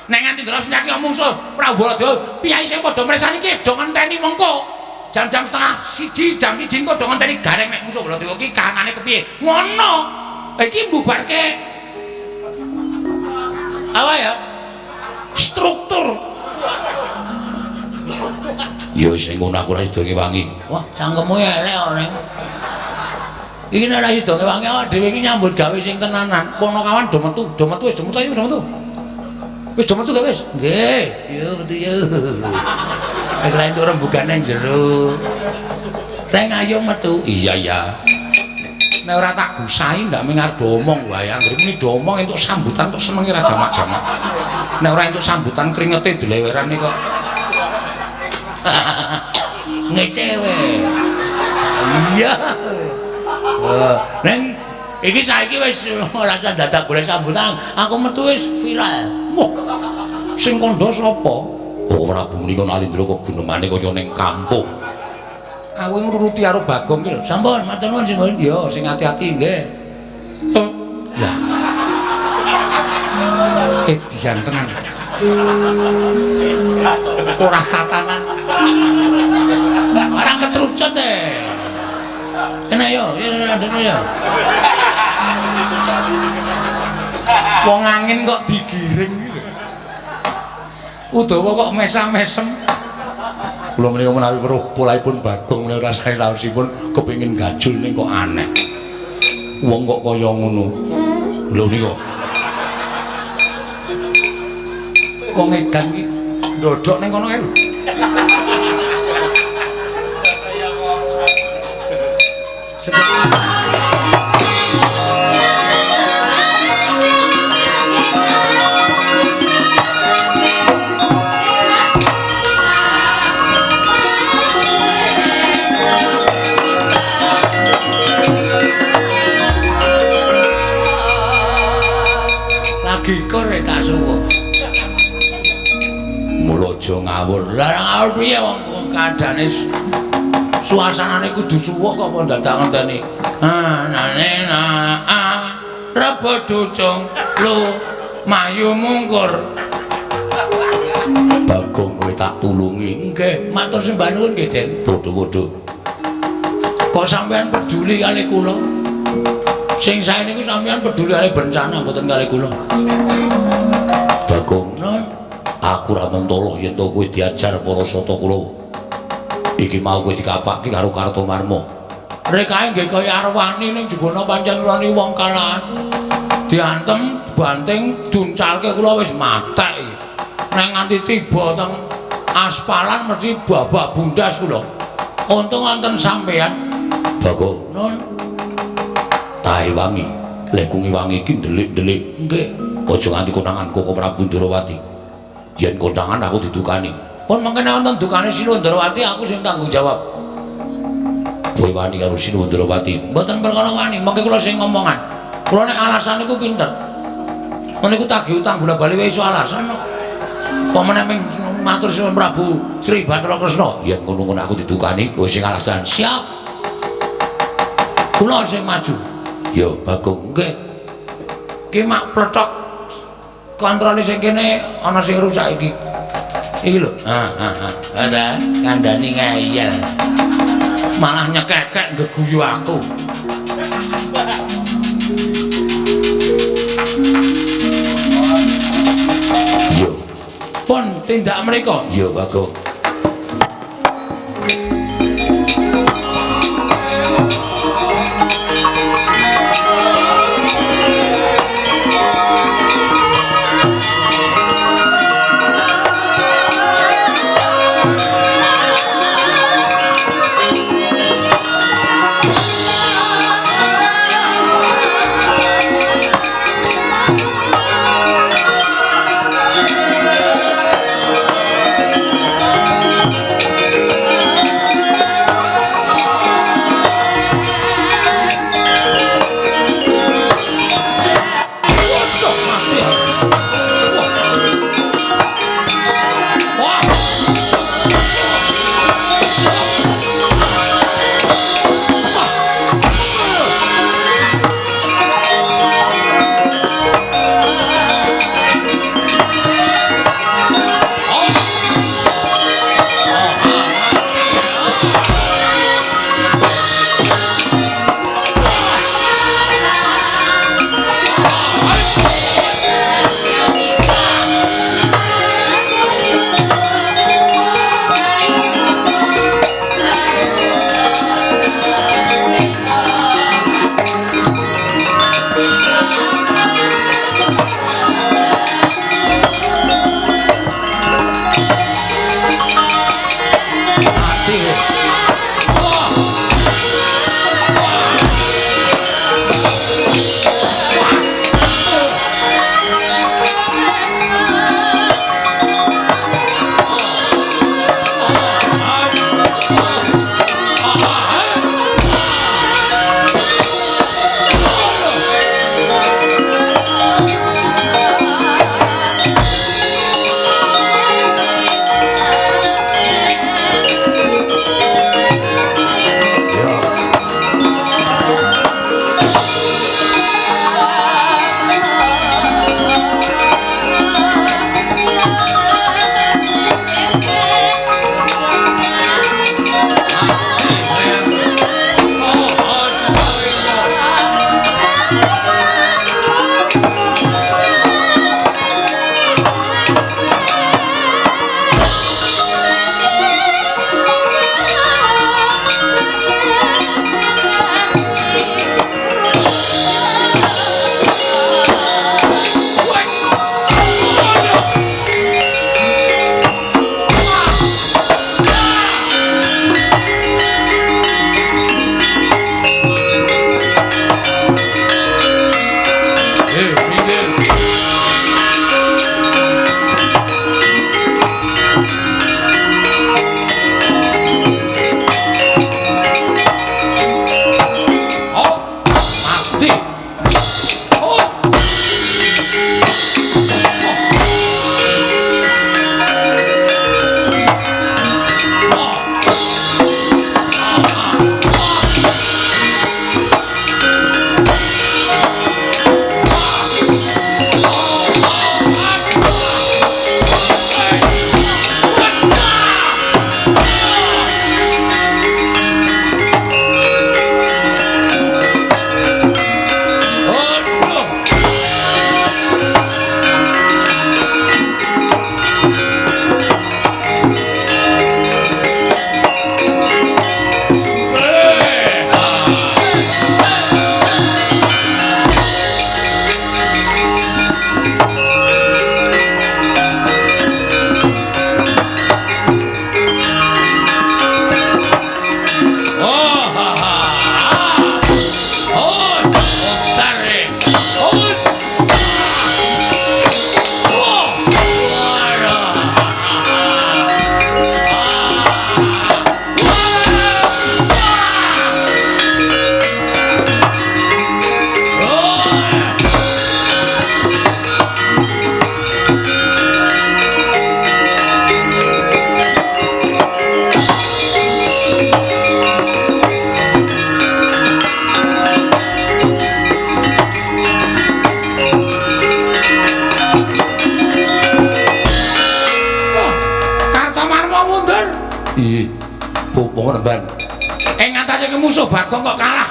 Nek nganti Ndara Sencaki mungsuh Prabu Baladewa, piyayi sing padha mresani iki do ngenteni mengko. Jam-jam 12:30, jam 1 engko do ngenteni gareng nek musuh Baladewa iki kahanane kepiye. Ngono. Iki mbubarke apa ya? Struktur. Ya sing ngono aku ora sida ngewangi. Wah, cangkemmu elek kok, Reng. Iki nek ora sida ngewangi awak dhewe iki nyambut gawe sing tenanan. Ponokawan do metu, do metu wis do metu ayo do metu. Wis do metu gak wis? Nggih, yo metu yo. Wis ra entuk rembugane jero. Reng ayo metu. Iya ya. Nek ora tak gusahi ndak ming arep omong wae. Anggere muni do omong entuk sambutan kok senenge ra jamak-jamak. Nek ora entuk sambutan kringete dilewerane kok. Ngecewe. Iya. Neng iki saiki wis ora usah dadak golek sambutan. Aku metu wis viral. Wah. Sing kandha sapa? Oh, Prabu menika Nalindra kok gunemane kaya ning kampung. Aku ngruruti karo Bagong ki lho. Sampun, matur nuwun Simbun. Ya, sing ati-ati nggih. Lah. Edian tenan. Ora tatanan. Ora ketrucut e. Kena yo, kena yo. Wong angin kok digiring iki lho. Udawa kok mesam-mesem. Kula menika menawi weruh polahipun Bagong menika rasane raosipun kepengin gajul ning kok aneh. Wong kok kaya ngono. Lho nika. Wong edan iki ndodhok ning kono kae lho. Lagi kor tak suwuk. Mula aja ngawur. Lah ngawur piye wong kadane suasanane kudu suwuk kok apa dadak ngenteni. Anane na a rebo ducung lu mayu mungkur. Bagong kowe tak tulungi. Nggih, matur sembah nuwun nggih, Den. Padha-padha. Kok sampean peduli kali kula? Sing sae niku sampean peduli kali bencana mboten kali kula. Bagong, nun, aku ora mentolo yen to kowe diajar para sata kula. Iki mau kowe dikapake karo Kartomarma. Rekae nggih kaya arwani ning jebana pancen kula niku wong kalahan. Diantem, banting, duncalke kula wis matek. Nek nganti tiba teng aspalan mesti babak bundas kula. Untung wonten sampean. Bagong, nun, tahe wangi. Lek kungi wangi iki ndelik-ndelik. Nggih. Aja nganti konangan Koko Prabu Ndrawati. Yen konangan aku didukani. Pun mengkene wonten dukane Sinuwun Ndrawati aku sing tanggung jawab. Kowe wani karo Sinuwun Ndrawati? Mboten perkara wani, mengke kula sing ngomongan. Kula nek alasan niku pinter. Meniku tagih utang bola-bali wae iso alasan kok. Apa meneh ming matur Sinuwun Prabu Sri Bathara Kresna. Yen ngono-ngono aku didukani, kowe sing alasan. Siap. Kula sing maju. Ya, Bagong. Nggih. Ki mak plethok kontrole sing kene ana sing rusak iki. Iki lho. Ha. Ada kandhani ngeyel. Malah nyekekek nggeguyu aku. Yo. Pun tindak mriko. Yo, Bagong. Bapak Nemban. Ing ngatasé musuh Bagong kok kalah.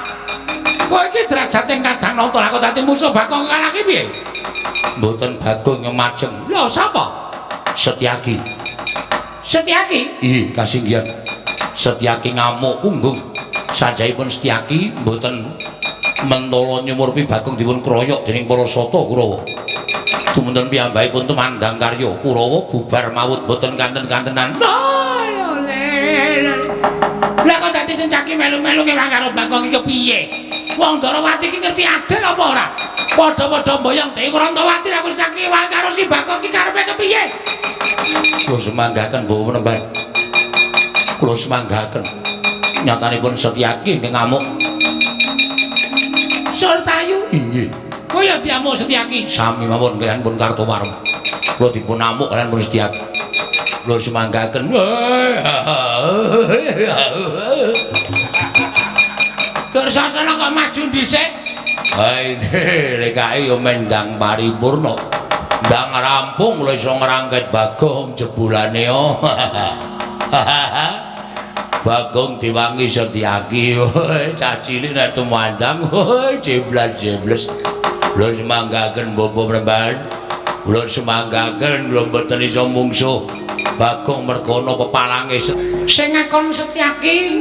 Kowe iki derajate kadang nata lah kok dadi musuh Bagong kalah ki piye? Mboten Bagong ngemajeng. Lho sapa? Setyaki. Setyaki? Iya, kasinggihan. Setyaki ngamuk punggung. Sanjayipun Setyaki mboten mentala nyumurpi Bagong dipun kroyok dening para sata Kurawa. Tumunten piyambakipun tumandang karya Kurawa bubar mawut mboten kanten-kantenan. Lah kok dadi Setyaki melu-melu kewang karo Bagong iki kepiye? Wong Ndarawati iki ngerti adil apa ora? Padha-padha mboyong Dewi Rantawati aku Setyaki kewang karo si Bagong iki karepe kepiye? Kula semanggaken Bapak Penemban. Kula semanggaken. Nyatanipun Setyaki ingkang ngamuk. Surtayu? Inggih. Kowe ya diamuk Setyaki? Sami mawon kaliyan pun Kartomarma. Kula dipun amuk kaliyan pun Setyaki. Kula semanggaken. Dursasana kok maju dhisik? Ha nggih, lek ya mendang paripurna. Ndang rampung kula iso ngrangket Bagong jebulane. Bagong diwangi Setyaki. Cah cilik nek tumandang jeblas-jebles. Kula semanggaken Bapak Premban. Kula semanggaken kula mboten iso mungsuh Bagong mergana pepalange. Sing ngakon Setyaki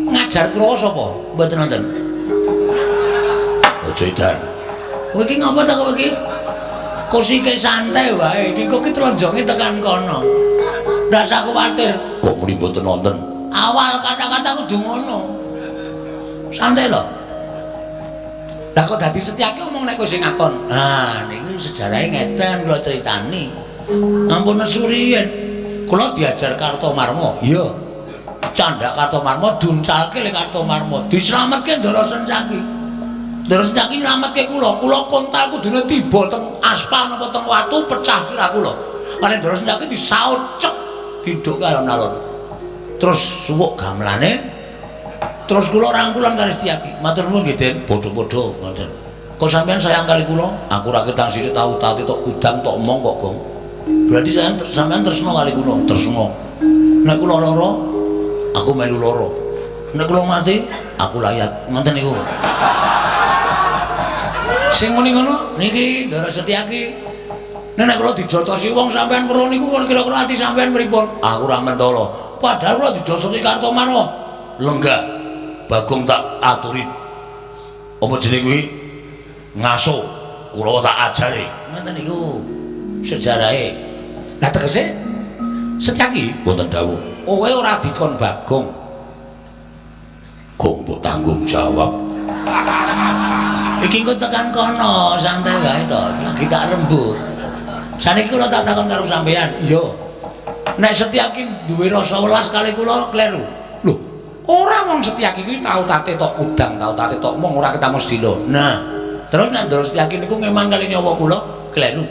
ngajar Kurawa sapa? Mboten wonten. Aja edan. Kowe iki ngapa ta kowe iki? Kosike santai wae, iki kok ki tronjonge tekan kono. Rasa kuwatir. Kok muni mboten wonten? Awal kata-kata kudu ngono. Santai lho. Lah kok dadi Setyaki omong nek kowe sing ngakon. Ah, niku sejarahe ngeten kula critani. Ampun nesu riyen. Kula diajar Kartomarma. Iya. Candhak Kartomarma duncalke le Kartomarma. Dislametke Ndara Sencaki. Ndara Sencaki nylametke kula. Kula kontal kudune tiba teng aspal napa teng watu pecah sirah kula. Kale Ndara Sencaki disaut cek didhukke alon-alon. Terus suwuk gamelane. Terus kula rangkulan kali Setyaki. Matur nuwun nggih, Den. Padha-padha ngoten. Kok sampean sayang kali kula? Aku ra ketang sithik tau tati tok gudang tok omong kok, Gong. Berarti sampean tresna kali kula, tresna. Nek kula lara, aku melu lara. Nek kula mati, aku layat. Ngoten niku. Sing muni ngono niki Ndara Setyaki. Nek kula dijotosi wong sampean weruh niku kira-kira ati sampean pripun? Aku ora mentala. Padahal kula dijotosi Kartomarma. Lenggah. Bagong tak aturi. Apa jenenge kuwi? Ngaso. Kurawa tak ajari. Ngoten niku sejarahe. Lah tegese Setyaki wonten dawuh. Kowe ora dikon Bagong. Gong mbok tanggung jawab. Iki engko tekan kono santai wae to, lagi tak rembug. Saniki kula tak takon karo sampean. Iya. Nek Setyaki duwe rasa welas kali kula kleru. Lho, ora wong Setyaki kuwi tau tate tok udang, tau tate tok mung ora ketemu sedilo. Nah, terus nek Ndara Setyaki niku ngeman kali nyawa kula kleru.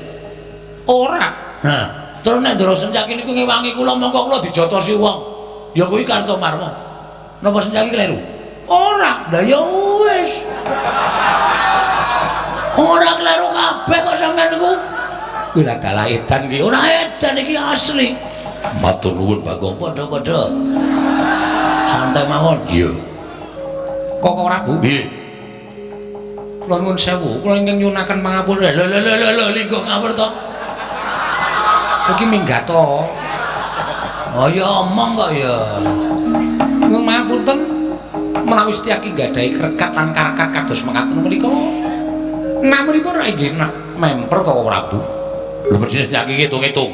Ora. Nah, terus nek Ndara Setyaki niku ngewangi kula mongko kula dijotosi wong. Ya kuwi Kartomarma. Napa Setyaki kleru? Ora. Lah ya wis. Ora kleru kabeh kok sampean niku. Kuwi lah dalah edan iki. Ora edan iki asli. Matur nuwun Bagong. Padha-padha. Santai mawon. Iya. Kok ora Bu? Nggih. Kula nuwun sewu, kula ingkang nyuwunaken pangapura. Lho lho lho lho linggo ngawur to. Iki minggat to. Oh ya omong kok ya. Nuwun pangapunten menawi Setyaki nggadahi krekat lan karkat kados mekaten menika. Namunipun ra inggih memper to Prabu. Lho mesti Setyaki ngitung-ngitung.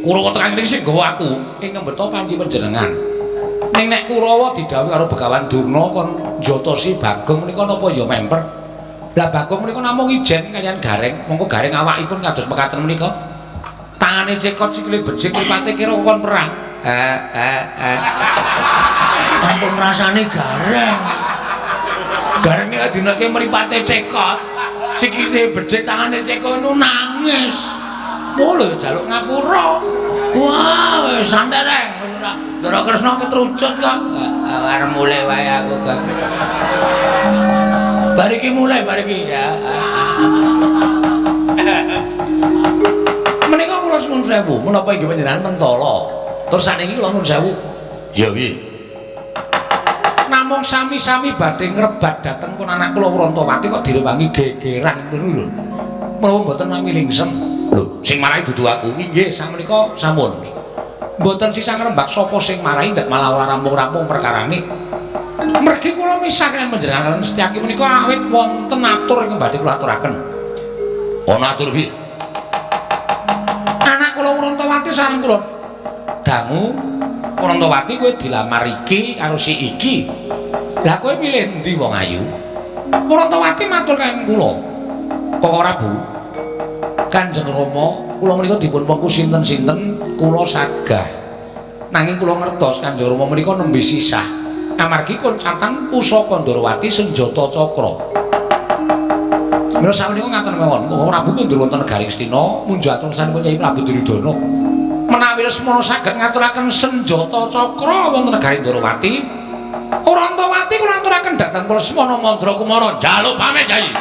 Kurawa tekan ngene sing nggawa aku ing ngembeta panci panjenengan. Ning nek Kurawa didhawuhi karo Begawan Durna kon njotosi Bagong menika napa ya memper. Lah Bagong menika namung ijen kaliyan Gareng, mongko Gareng awakipun kados mekaten menika. Tangane cekot sikile becik mripate kira kon perang. Ampun rasane Gareng. Gareng nek dinake mripate cekot, sikile becik tangane cekot nu nangis. Oh lho jaluk ngapura. Wah, wis santai reng. Ndara Kresna ketrucut kok. Arep mulih wae aku kok. Bar iki mulih, bar iki ya. Menika kula suwun sewu, menapa inggih panjenengan mentala. Terus sakniki kula nuwun sewu. Ya piye? Namung sami-sami badhe ngrebat dhateng pun anak kula Wrontowati kok direwangi gegeran ngono lho. Menawa mboten nami lingsem. Lho, sing marai dudu aku. Inggih, sakmenika sampun. Mboten sisah ngrembak sapa sing marai ndak malah ora rampung-rampung perkarane. Mergi kula misah kaliyan panjenengan Setyaki menika awit wonten atur ingkang badhe kula aturaken. Ana atur piye? Anak kula Wrontowati sareng kula dangu Wrontowati kowe dilamar iki karo si iki. Lah kowe milih endi wong ayu? Wrontowati matur kaliyan kula. Kok ora Bu? Kanjeng Rama, kula menika dipun pengku sinten-sinten kula sagah. Nanging kula ngertos Kanjeng Rama menika nembe sisah. Amargi koncatan pusaka Ndorowati senjata cakra. Mila sakmenika ngaten mawon, Koko Prabu kundur wonten negari Ngastina munjuk atur sanipun Kyai Prabu Duryudana. Menawi Lesmana saged ngaturaken senjata cakra wonten negari Ndorowati, Wrontowati kula aturaken dhateng Lesmana Mandra Kumara. Njaluk pamit, Kyai.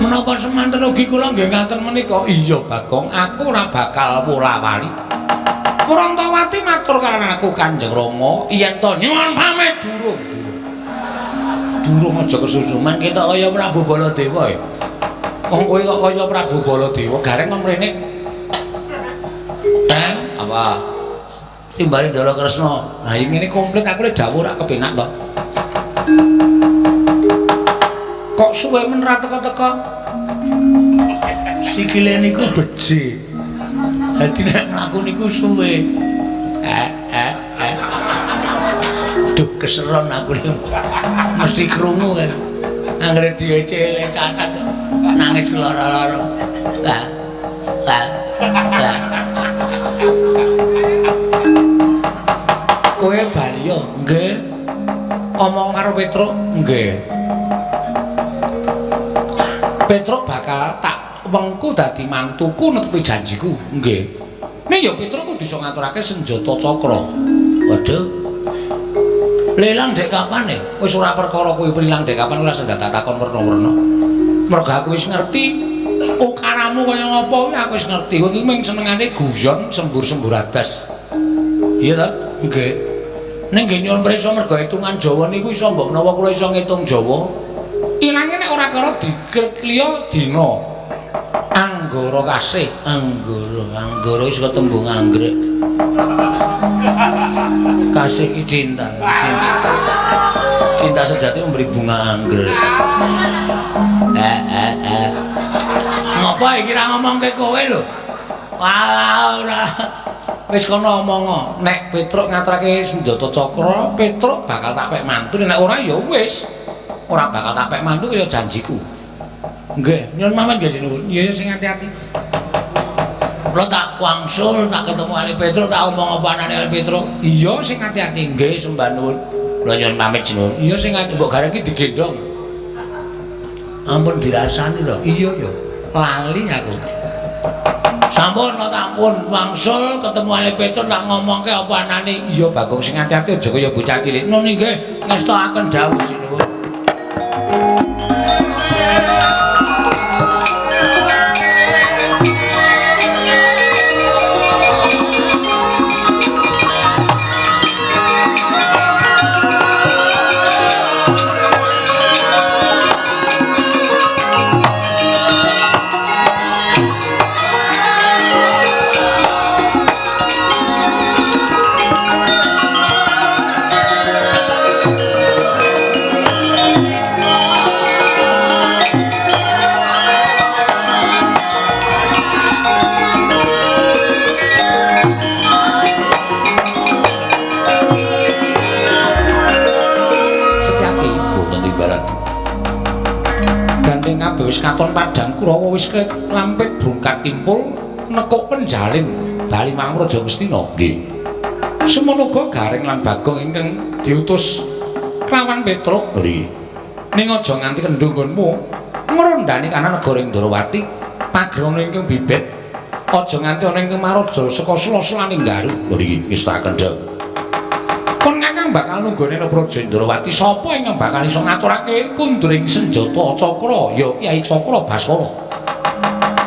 Menapa semanten ugi kula nggih ngaten menika? Iya, Bagong, aku ora bakal wola-wali. Wrontowati matur karo aku Kanjeng Rama, yen to Nyuwun pamit durung. Durung aja kesusu. Men ketok kaya Prabu Baladewa ya. Wong kowe kok kaya Prabu Baladewa, gareng kon mrene. Teng, apa? Timbale Ndara Kresna. Lah iki ngene komplit aku lek dawuh ora kepenak to. Kok suwe men ra teka-teka? Sikile niku beje. Dadi nek mlaku niku suwe. Duh keseron aku niku. Mesti krungu kan. Anggere diecele cacat nangis lara-lara. Lah. Lah. Lah. Kowe bali yo? Nggih. Omong karo Petruk? Nggih. Petruk bakal tak wengku dadi mantuku netepi janjiku. Nggih. Ning ya Petruk kudu iso ngaturake senjata cakra. Waduh. Lelang dek kapan e? Wis ora perkara kuwi ilang dek kapan ora senjata takon werna-werna. Mergo aku wis ngerti ukaramu kaya ngapa kuwi aku wis ngerti. Kowe iki mung senengane guyon sembur-sembur adas. Iya ta? Nggih. Ning nggih nyuwun prisa mergo hitungan Jawa niku iso mbok menawa kula iso ngitung Jawa. Ilange nek ora karo dikliya dina. Anggara kasih, anggara, anggara wis ketembung anggrek. Kasih ki cinta, cinta. Cinta sejati memberi bunga anggrek. Ngopo iki ra ngomongke kowe lho? Wah, ora. Wis kono omong, nek Petruk ngaturake senjata cakra, Petruk bakal tak pek mantu, nek ora ya wis. Ora bakal tak pek mantu kaya janjiku. Nggih, nyuwun pamit nggih sinuwun. Iya sing ati-ati. Kula tak wangsul, tak ketemu Ali Petruk, tak omong apa anane Ali Petruk. Iya sing ati-ati. Nggih, sembah nuwun. Kula nyuwun pamit sinuwun. Iya sing ati mbok gareng iki digendhong. Ampun dirasani lho. Iya ya. Lali aku. Sampun ampun wangsul ketemu Ali Petruk tak ngomongke apa anane. Iya Bagong sing ati-ati aja kaya bocah cilik. Nun nggih ngestokaken dawuh sinuwun. Wis katon padang Kurawa wis lampit brungkat kimpul nekuk penjalin bali marang Raja Ngastina. Nggih. Semono uga Gareng lan Bagong ingkang diutus kelawan Petruk. Nggih. Ning aja nganti kendho nggonmu ngrondani kana negara Ndorowati pagrana ingkang bibit Aja nganti ana ing Kemaraja saka sela-selaning garu. Lho iki ngestaken dawuh. Pun Kakang bakal nunggone Praja Indrawati sapa ingkang bakal iso ngaturake kunduring senjata cakra ya Kyai Cakra Baskara.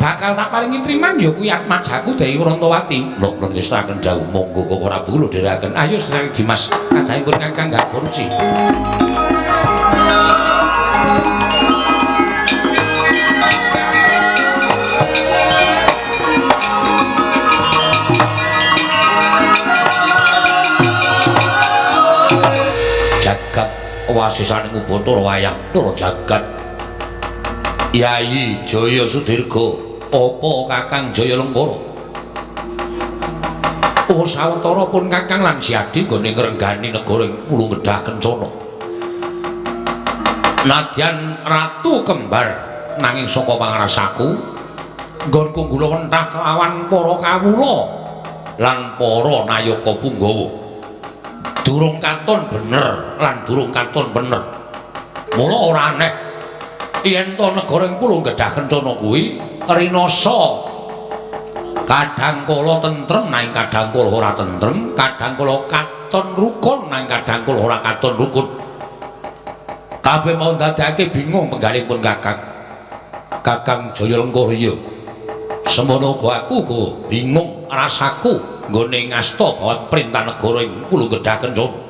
Bakal tak paringi triman ya kuwi atmajaku Dewi Wrantawati. Lho lho ngestaken dawuh monggo Koko Prabu lho dherekaken. Ayo sedherek Dimas kadhangipun Kakang Garba Ruci. Wasisaning Ubathara wayang Ndara jagat. Yayi Jaya Sudirga, apa Kakang Jaya Lengkara? Oh sawetara pun Kakang lan Siadi nggone ngrenggani negara ing Pulung Gedhah Kencana. Nadyan Ratu Kembar nanging saka pangrasaku nggonku gula wentah kelawan para kawula lan para nayaka punggawa. Durung katon bener lan durung katon bener. Mula ora aneh yen to negara ing Pulung Gedhah Kencana kuwi rinasa kadang kala tentrem nanging kadang kala ora tentrem, kadang kala katon rukun nanging kadang kala ora katon rukun. Kabeh mau ndadekake bingung penggalipun Kakang. Kakang Jaya Lengkara iya. Semono uga aku uga bingung rasaku nggone ngasta bawat perintah negara ing Pulung Gedhah Kencana.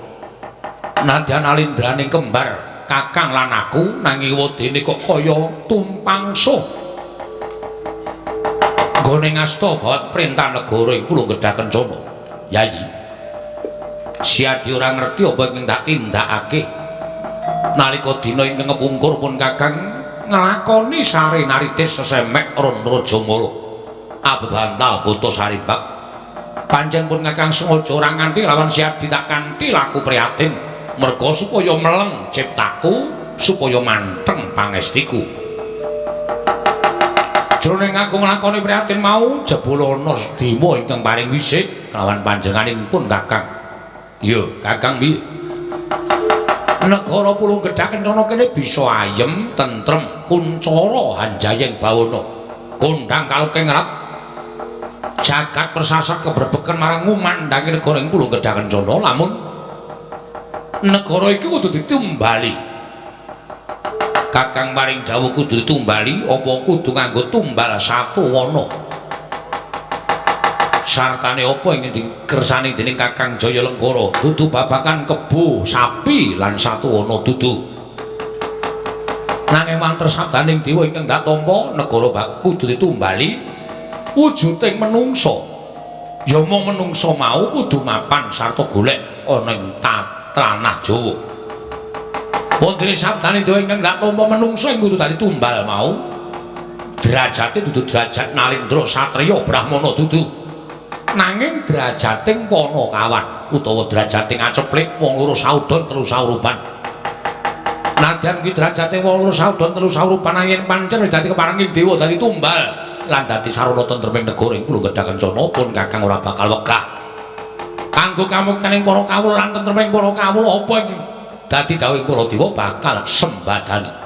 Nadyan alindraning kembar Kakang lan aku nanging wedene kok kaya tumpang suh. Nggone ngasta bawat perintah negara ing Pulung Gedhah Kencana. Yayi, Siadi ora ngerti apa ingkang tak tindakake. Nalika dina ingkang kepungkur pun Kakang nglakoni sare naritis sesemek Ron Rajamala. Abebantal buta sarimbak. Pancen pun Kakang sengaja ora nganti lawan Siadi tak kanthi laku prihatin merga supaya meleng ciptaku, supaya manteng pangestiku. Jroning aku nglakoni prihatin mau jebul ana dewa ingkang paring wisik kelawan panjenenganing pun Kakang. Ya, Kakang piye? Negara Pulung Gedhah Kencana kene bisa ayem, tentrem, kuncara hanjayeng bawana. Kondhang kaluking rat jagat persasat keberbeken marang ngumandangi negara ing Pulung Gedhah Kencana lamun negara iki kudu ditumbali. Kakang paring dawuh kudu ditumbali apa kudu nganggo tumbal satu wana. Sartane apa ing dikersani dening Kakang Jaya Lengkara dudu babakan kebo sapi lan satu wana dudu. Nanging mantra sabdaning dewa ingkang dak tampa negara bak kudu ditumbali wujuding menungsa. Ya mung menungsa mau kudu mapan sarta golek ana ing tanah Jawa. Wondene sabdane dewa ingkang dak tampa menungsa ing kudu dadi tumbal mau derajate dudu derajat nalindra satriya brahmana dudu. Nanging derajating panakawan utawa derajating aceplik wong loro saudon telu saurupan. Nadyan kuwi derajate wong loro saudon telu saurupan yen pancen wis dadi keparenging dewa dadi tumbal lan dadi sarana tentreming negara ing Pulung Gedhah Kencana pun Kakang ora bakal wegah. Kanggo kamuktening para kawula lan tentreming para kawula apa iki dadi dawuhing para dewa bakal sembadani.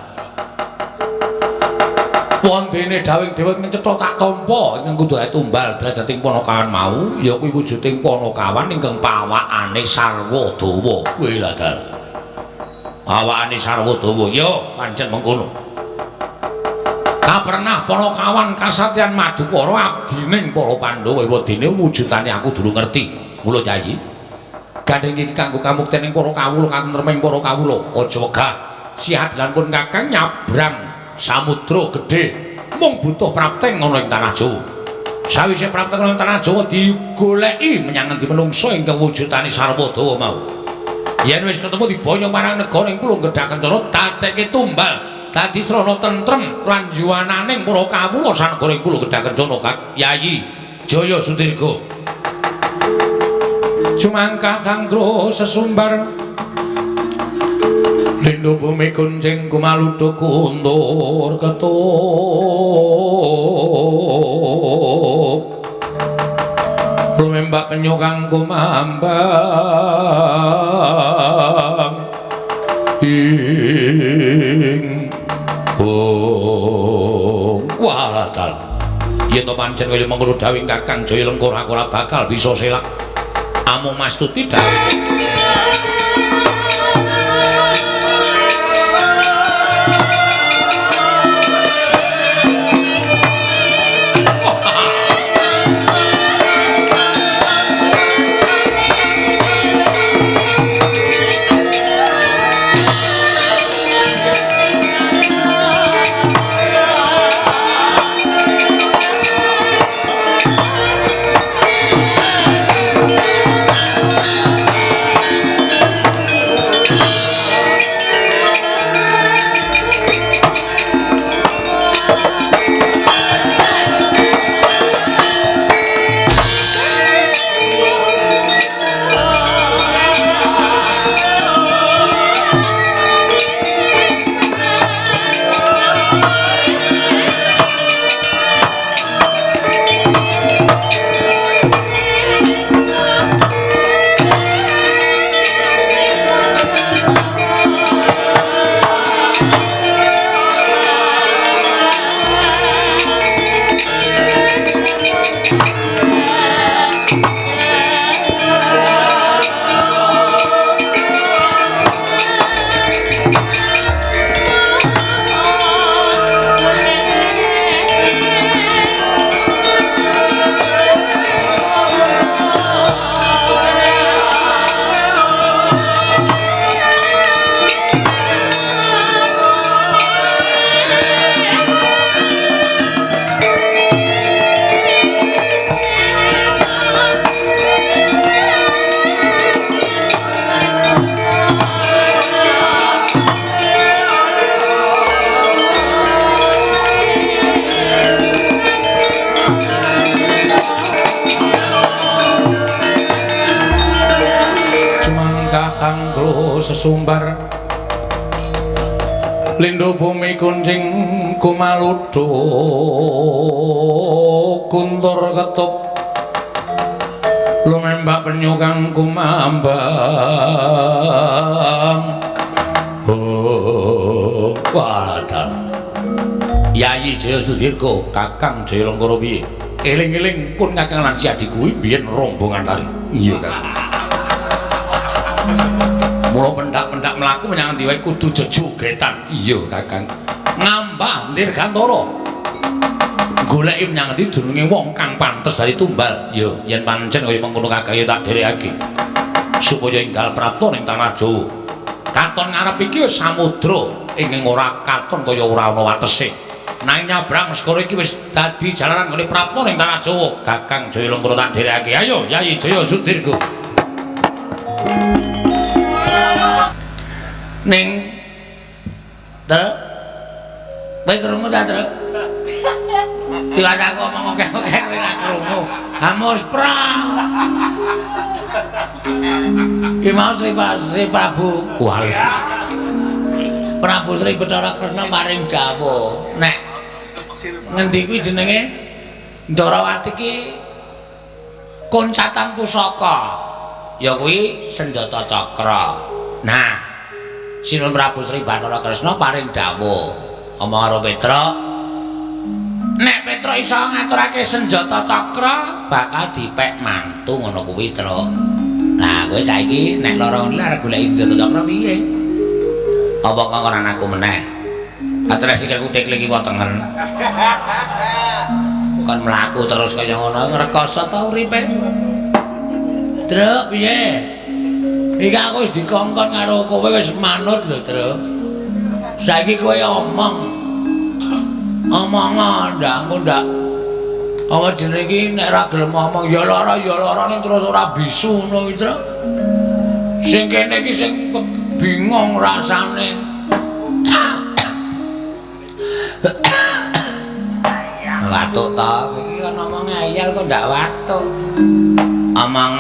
Wondene dawuhing dewa ing cetha tak tampa ingkang kudu dadi tumbal derajating panakawan mau ya kuwi wujuding panakawan ingkang pawakane sarwa dawa. Kuwi lha dalah. Pawakane sarwa dawa ya pancen mengkono. Kapernah panakawan kasatriyan Madukara abdining para Pandhawa wedene wujudane aku durung ngerti. Mula Yayi, gandeng iki kanggo kamuktening para kawula katentreming para kawula aja wegah. Sihat lan pun Kakang nyabrang samudra gedhe mung butuh prapteng ana ing tanah Jawa. Sawise prapteng ana ing tanah Jawa digoleki menyang endi menungsa ingkang wujudane sarwa dawa mau. Yen wis ketemu diboyong marang negara ing Pulung Gedhah Kencana dadekke tumbal dadi srana tentrem lan yuwananing para kawula sanegara ing Pulung Gedhah Kencana. Kak Yayi Jaya Sudirga. Jumangkah kanggo sesumbar Lindu bumi kuncing kumaluduk kuntur ketuk Rumembak penyu kang kumambang ing wong walah dalah. Yen to pancen kaya mengkono dawuh Kakang Jaya Lengkara aku ora bakal bisa selak. Amung mastuti dawuh. Sesumbar lindo bumi kuncing kumaluduk kuntur ketup lumembak penyu kang kumambang. Oh, walah. Yayi Jaya Sudirga, Kakang Jaya Lengkara piye? Eling-eling pun Kakang lan si adhiku kuwi biyen rombongan tari. Iya, Kakang. Mula pendak-pendak mlaku menyang endi wae kudu jejogetan. Iya, Kakang. Ngambah Dirgantara. Goleki menyang endi dununge wong kang pantes dadi tumbal. Ya, yen pancen kaya mengkono Kakang ya tak dherekake. Supaya enggal prapta ning tanah Jawa. Katon ngarep iki wis samudra ingkang ora katon kaya ora ana watese. Nanging nyabrang segara iki wis dadi jalaran nggone prapta ning tanah Jawa. Kakang Jaya Lengkara tak dherekake. Ayo, Yayi Jaya Sudirga. Ning Truk, kowe krungu ta, Truk? Tiwas aku omong akeh-akeh kowe ora krungu. Hamus prang. Ki mau Sri Prabu Kuwal. Prabu Sri Bathara Kresna paring dawuh, nek ngendi kuwi jenenge Ndarawati ki koncatan pusaka. Ya kuwi senjata cakra. Nah, Sinuwun Prabu Sri Bathara Kresna paring dawuh omong karo Petruk, nek Petruk iso ngaturake senjata cakra bakal dipek mantu ngono kuwi, Truk. Nah, kowe saiki nek lara ngene arep goleki senjata cakra piye? Apa kongkonan aku meneh? Atres sikilku teklik kiwa tengen. Kon mlaku terus kaya ngono ngrekoso ta uripe? Truk, piye? Iki aku wis dikongkon karo kowe wis manut lho, Truk. Saiki kowe omong. Omong ndak engko ndak. Apa jenenge iki nek ora gelem omong ya lara ning terus ora bisu ngono kuwi, Truk. Sing kene iki sing bingung rasane. Watuk ta, iki kan omong ngeyel kok ndak watuk. Omong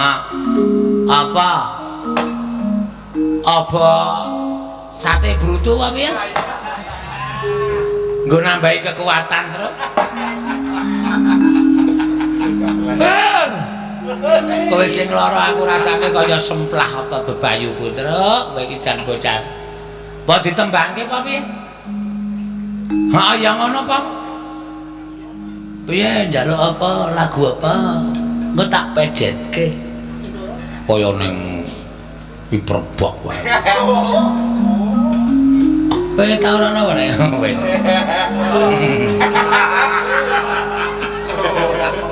apa? Apa sate brutu apa ya? Nggo nambahi kekuatan terus. Kowe sing lara aku rasane kaya semplah apa bebayu putra, kowe iki jan bocah. Apa ditembangke apa piye? Ha ya ngono, Pak. Piye njaluk apa, lagu apa? Engko tak pejetke. Kaya ning Piperbok wae. Kowe tau ora ana wae. Wis.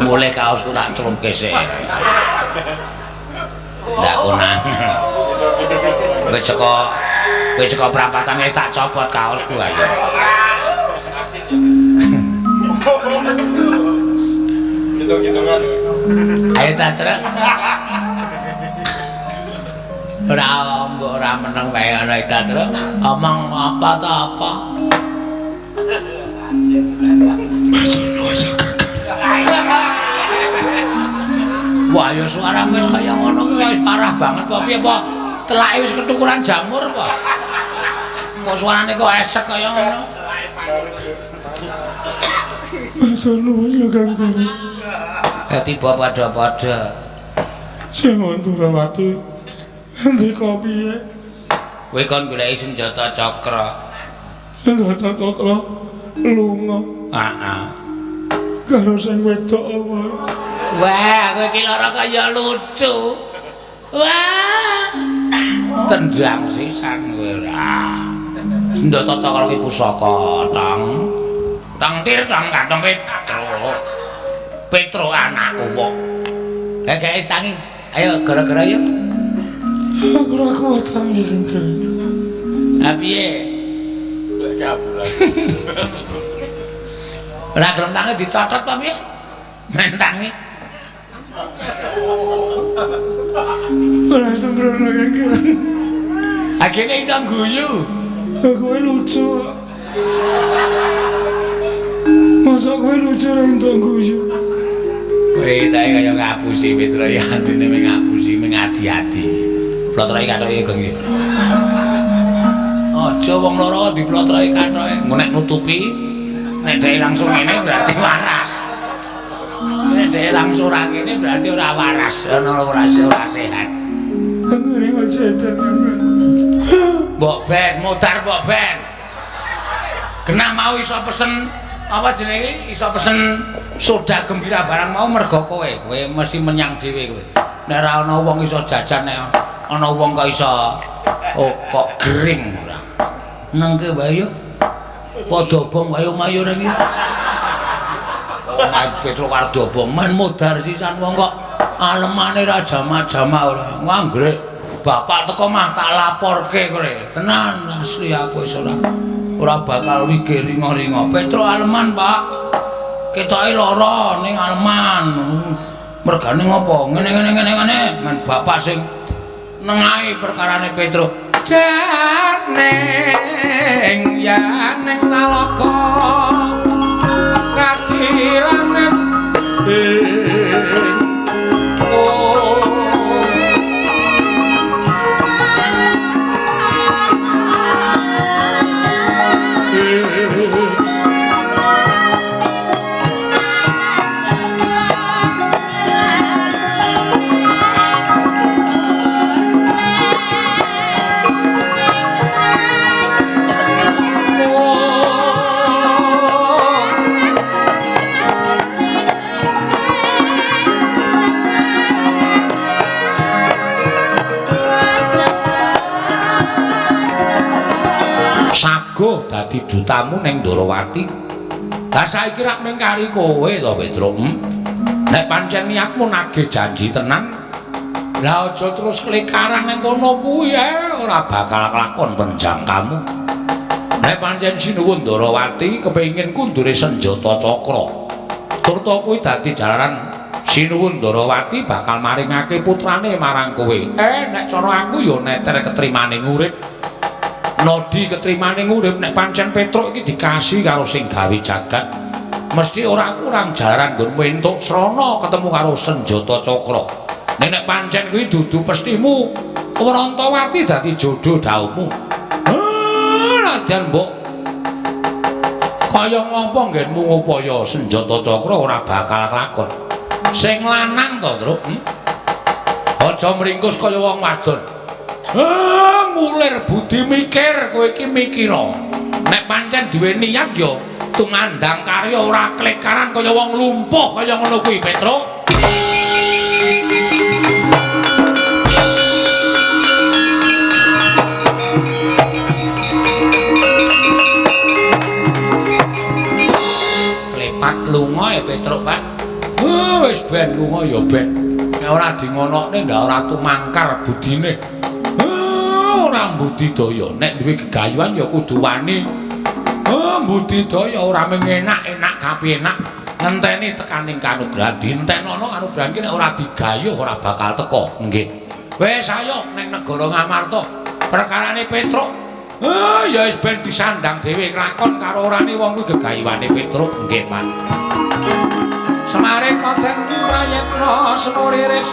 Mulai kaosku tak trumke sik. Ndak konang. Wis saka prapatan wis tak copot kaosku ayo. Hitung-hitungan. Ayo ta, Truk. Ora mbok ora meneng wae ana ta, Truk. Omong apa ta apa? Wah, ya suaramu wis kaya ngono kuwi wis parah banget apa piye apa? Telake wis ketukuran jamur apa? Kok suarane kok esek kaya ngono? Matur nuwun ya Kang Guru. Tiba padha-padha. Sing Ndrawati ndika piye? Kowe kon goleki senjata cakra. Senjata cakra lunga. Heeh. Karo sing wedok apa? Wah, kowe iki lara kaya lucu. Wah. Tendang sisan kowe ora. Senjata cakra ki pusaka, Tang. Tang tir tang katong Petro. Petro anakku kok. Guys tangi. Ayo gara-gara yo. Aku ora kuat tangi Kang Guru. Ha piye? Ora gelem tangi dicotot apa piye? Men tangi. Ora sembrono Kang Guru. Agene iso guyu. Kowe lucu. Masa kowe lucu ora entuk guyu. Kowe tae kaya ngapusi Petro ya asline mung ngapusi mung adi-adi. Plotroke kathoke geng iki. Aja wong loro diplotroke kathoke. Engko nek nutupi nek dhek langsung ngene berarti waras. Nek dhek langsung ora ngene berarti ora waras. Ana ora ora sehat. Ngene aja edan Kang. Mbok ben modar mbok ben. Genah mau iso pesen apa jenenge iso pesen soda gembira barang mau mergo kowe. Kowe mesti menyang dhewe kowe. Nek ora ana wong iso jajan nek ana wong kok iso oh kok gering ora. Nengke wae yo. Padha obong wae omahe ora iki. Omahe Petro karo diobong men modar sisan wong kok alemane ra jama-jama ora. Nganggre bapak teko mah tak laporke kowe. Tenan asli aku wis ora bakal wigir ringa-ringa. Petro aleman, Pak. Ketoke lara ning aleman. Mergane ngopo? Ngene ngene ngene ngene. Men bapak sing nengahi perkarane Petro. Janing yaning talaga kadilanget ing Sago dadi dutamu ning Ndrawati. Lah saiki rak mung kari kowe to, Petro. Nek pancen niatmu nagih janji tenan, lah aja terus klekaran ning kono kuwi ora bakal kelakon penjangkamu. Nek pancen sinuwun Ndrawati kepengin kundure senjata cakra. Turta kuwi dadi jalaran sinuwun Ndrawati bakal maringake putrane marang kowe. Nek cara aku ya neter ketrimane urip. Nodi ketrimane urip nek pancen Petruk iki dikasih karo sing gawe jagat mesti ora kurang jalaran nggonmu entuk srana ketemu karo senjata cakra. Nek nek pancen kuwi dudu pestimu Wrantawati dadi jodoh dhaumu. Nadyan mbok kaya ngapa nggenmu ngupaya senjata cakra ora bakal kelakon. Sing lanang to, Truk? Aja mringkus kaya wong wadon. Ngulir budi mikir kowe iki mikira. Nek pancen duwe niat ya Tumandang karya ora klekaran kaya wong lumpuh kaya ngono kuwi, Petruk. Klepat lunga ya Petruk, Pak. Wis ben lunga ya ben. Nek ora dingonokne ndak ora tumangkar budine. Ora budidaya. Nek duwe gegayuhan ya kudu wani. Budidaya ora mung enak-enak kapinak ngenteni tekaning kanugrahan. Dintenono kanugrahan ki nek ora digayuh ora bakal teka. Nggih. Wis ayo ning negara Ngamarta. Perkarane Petruk. Ya wis ben disandang dhewe lakon karo orane wong kuwi gegayuhane Petruk. Nggih, Pak. Semare koten prayitna senuriris.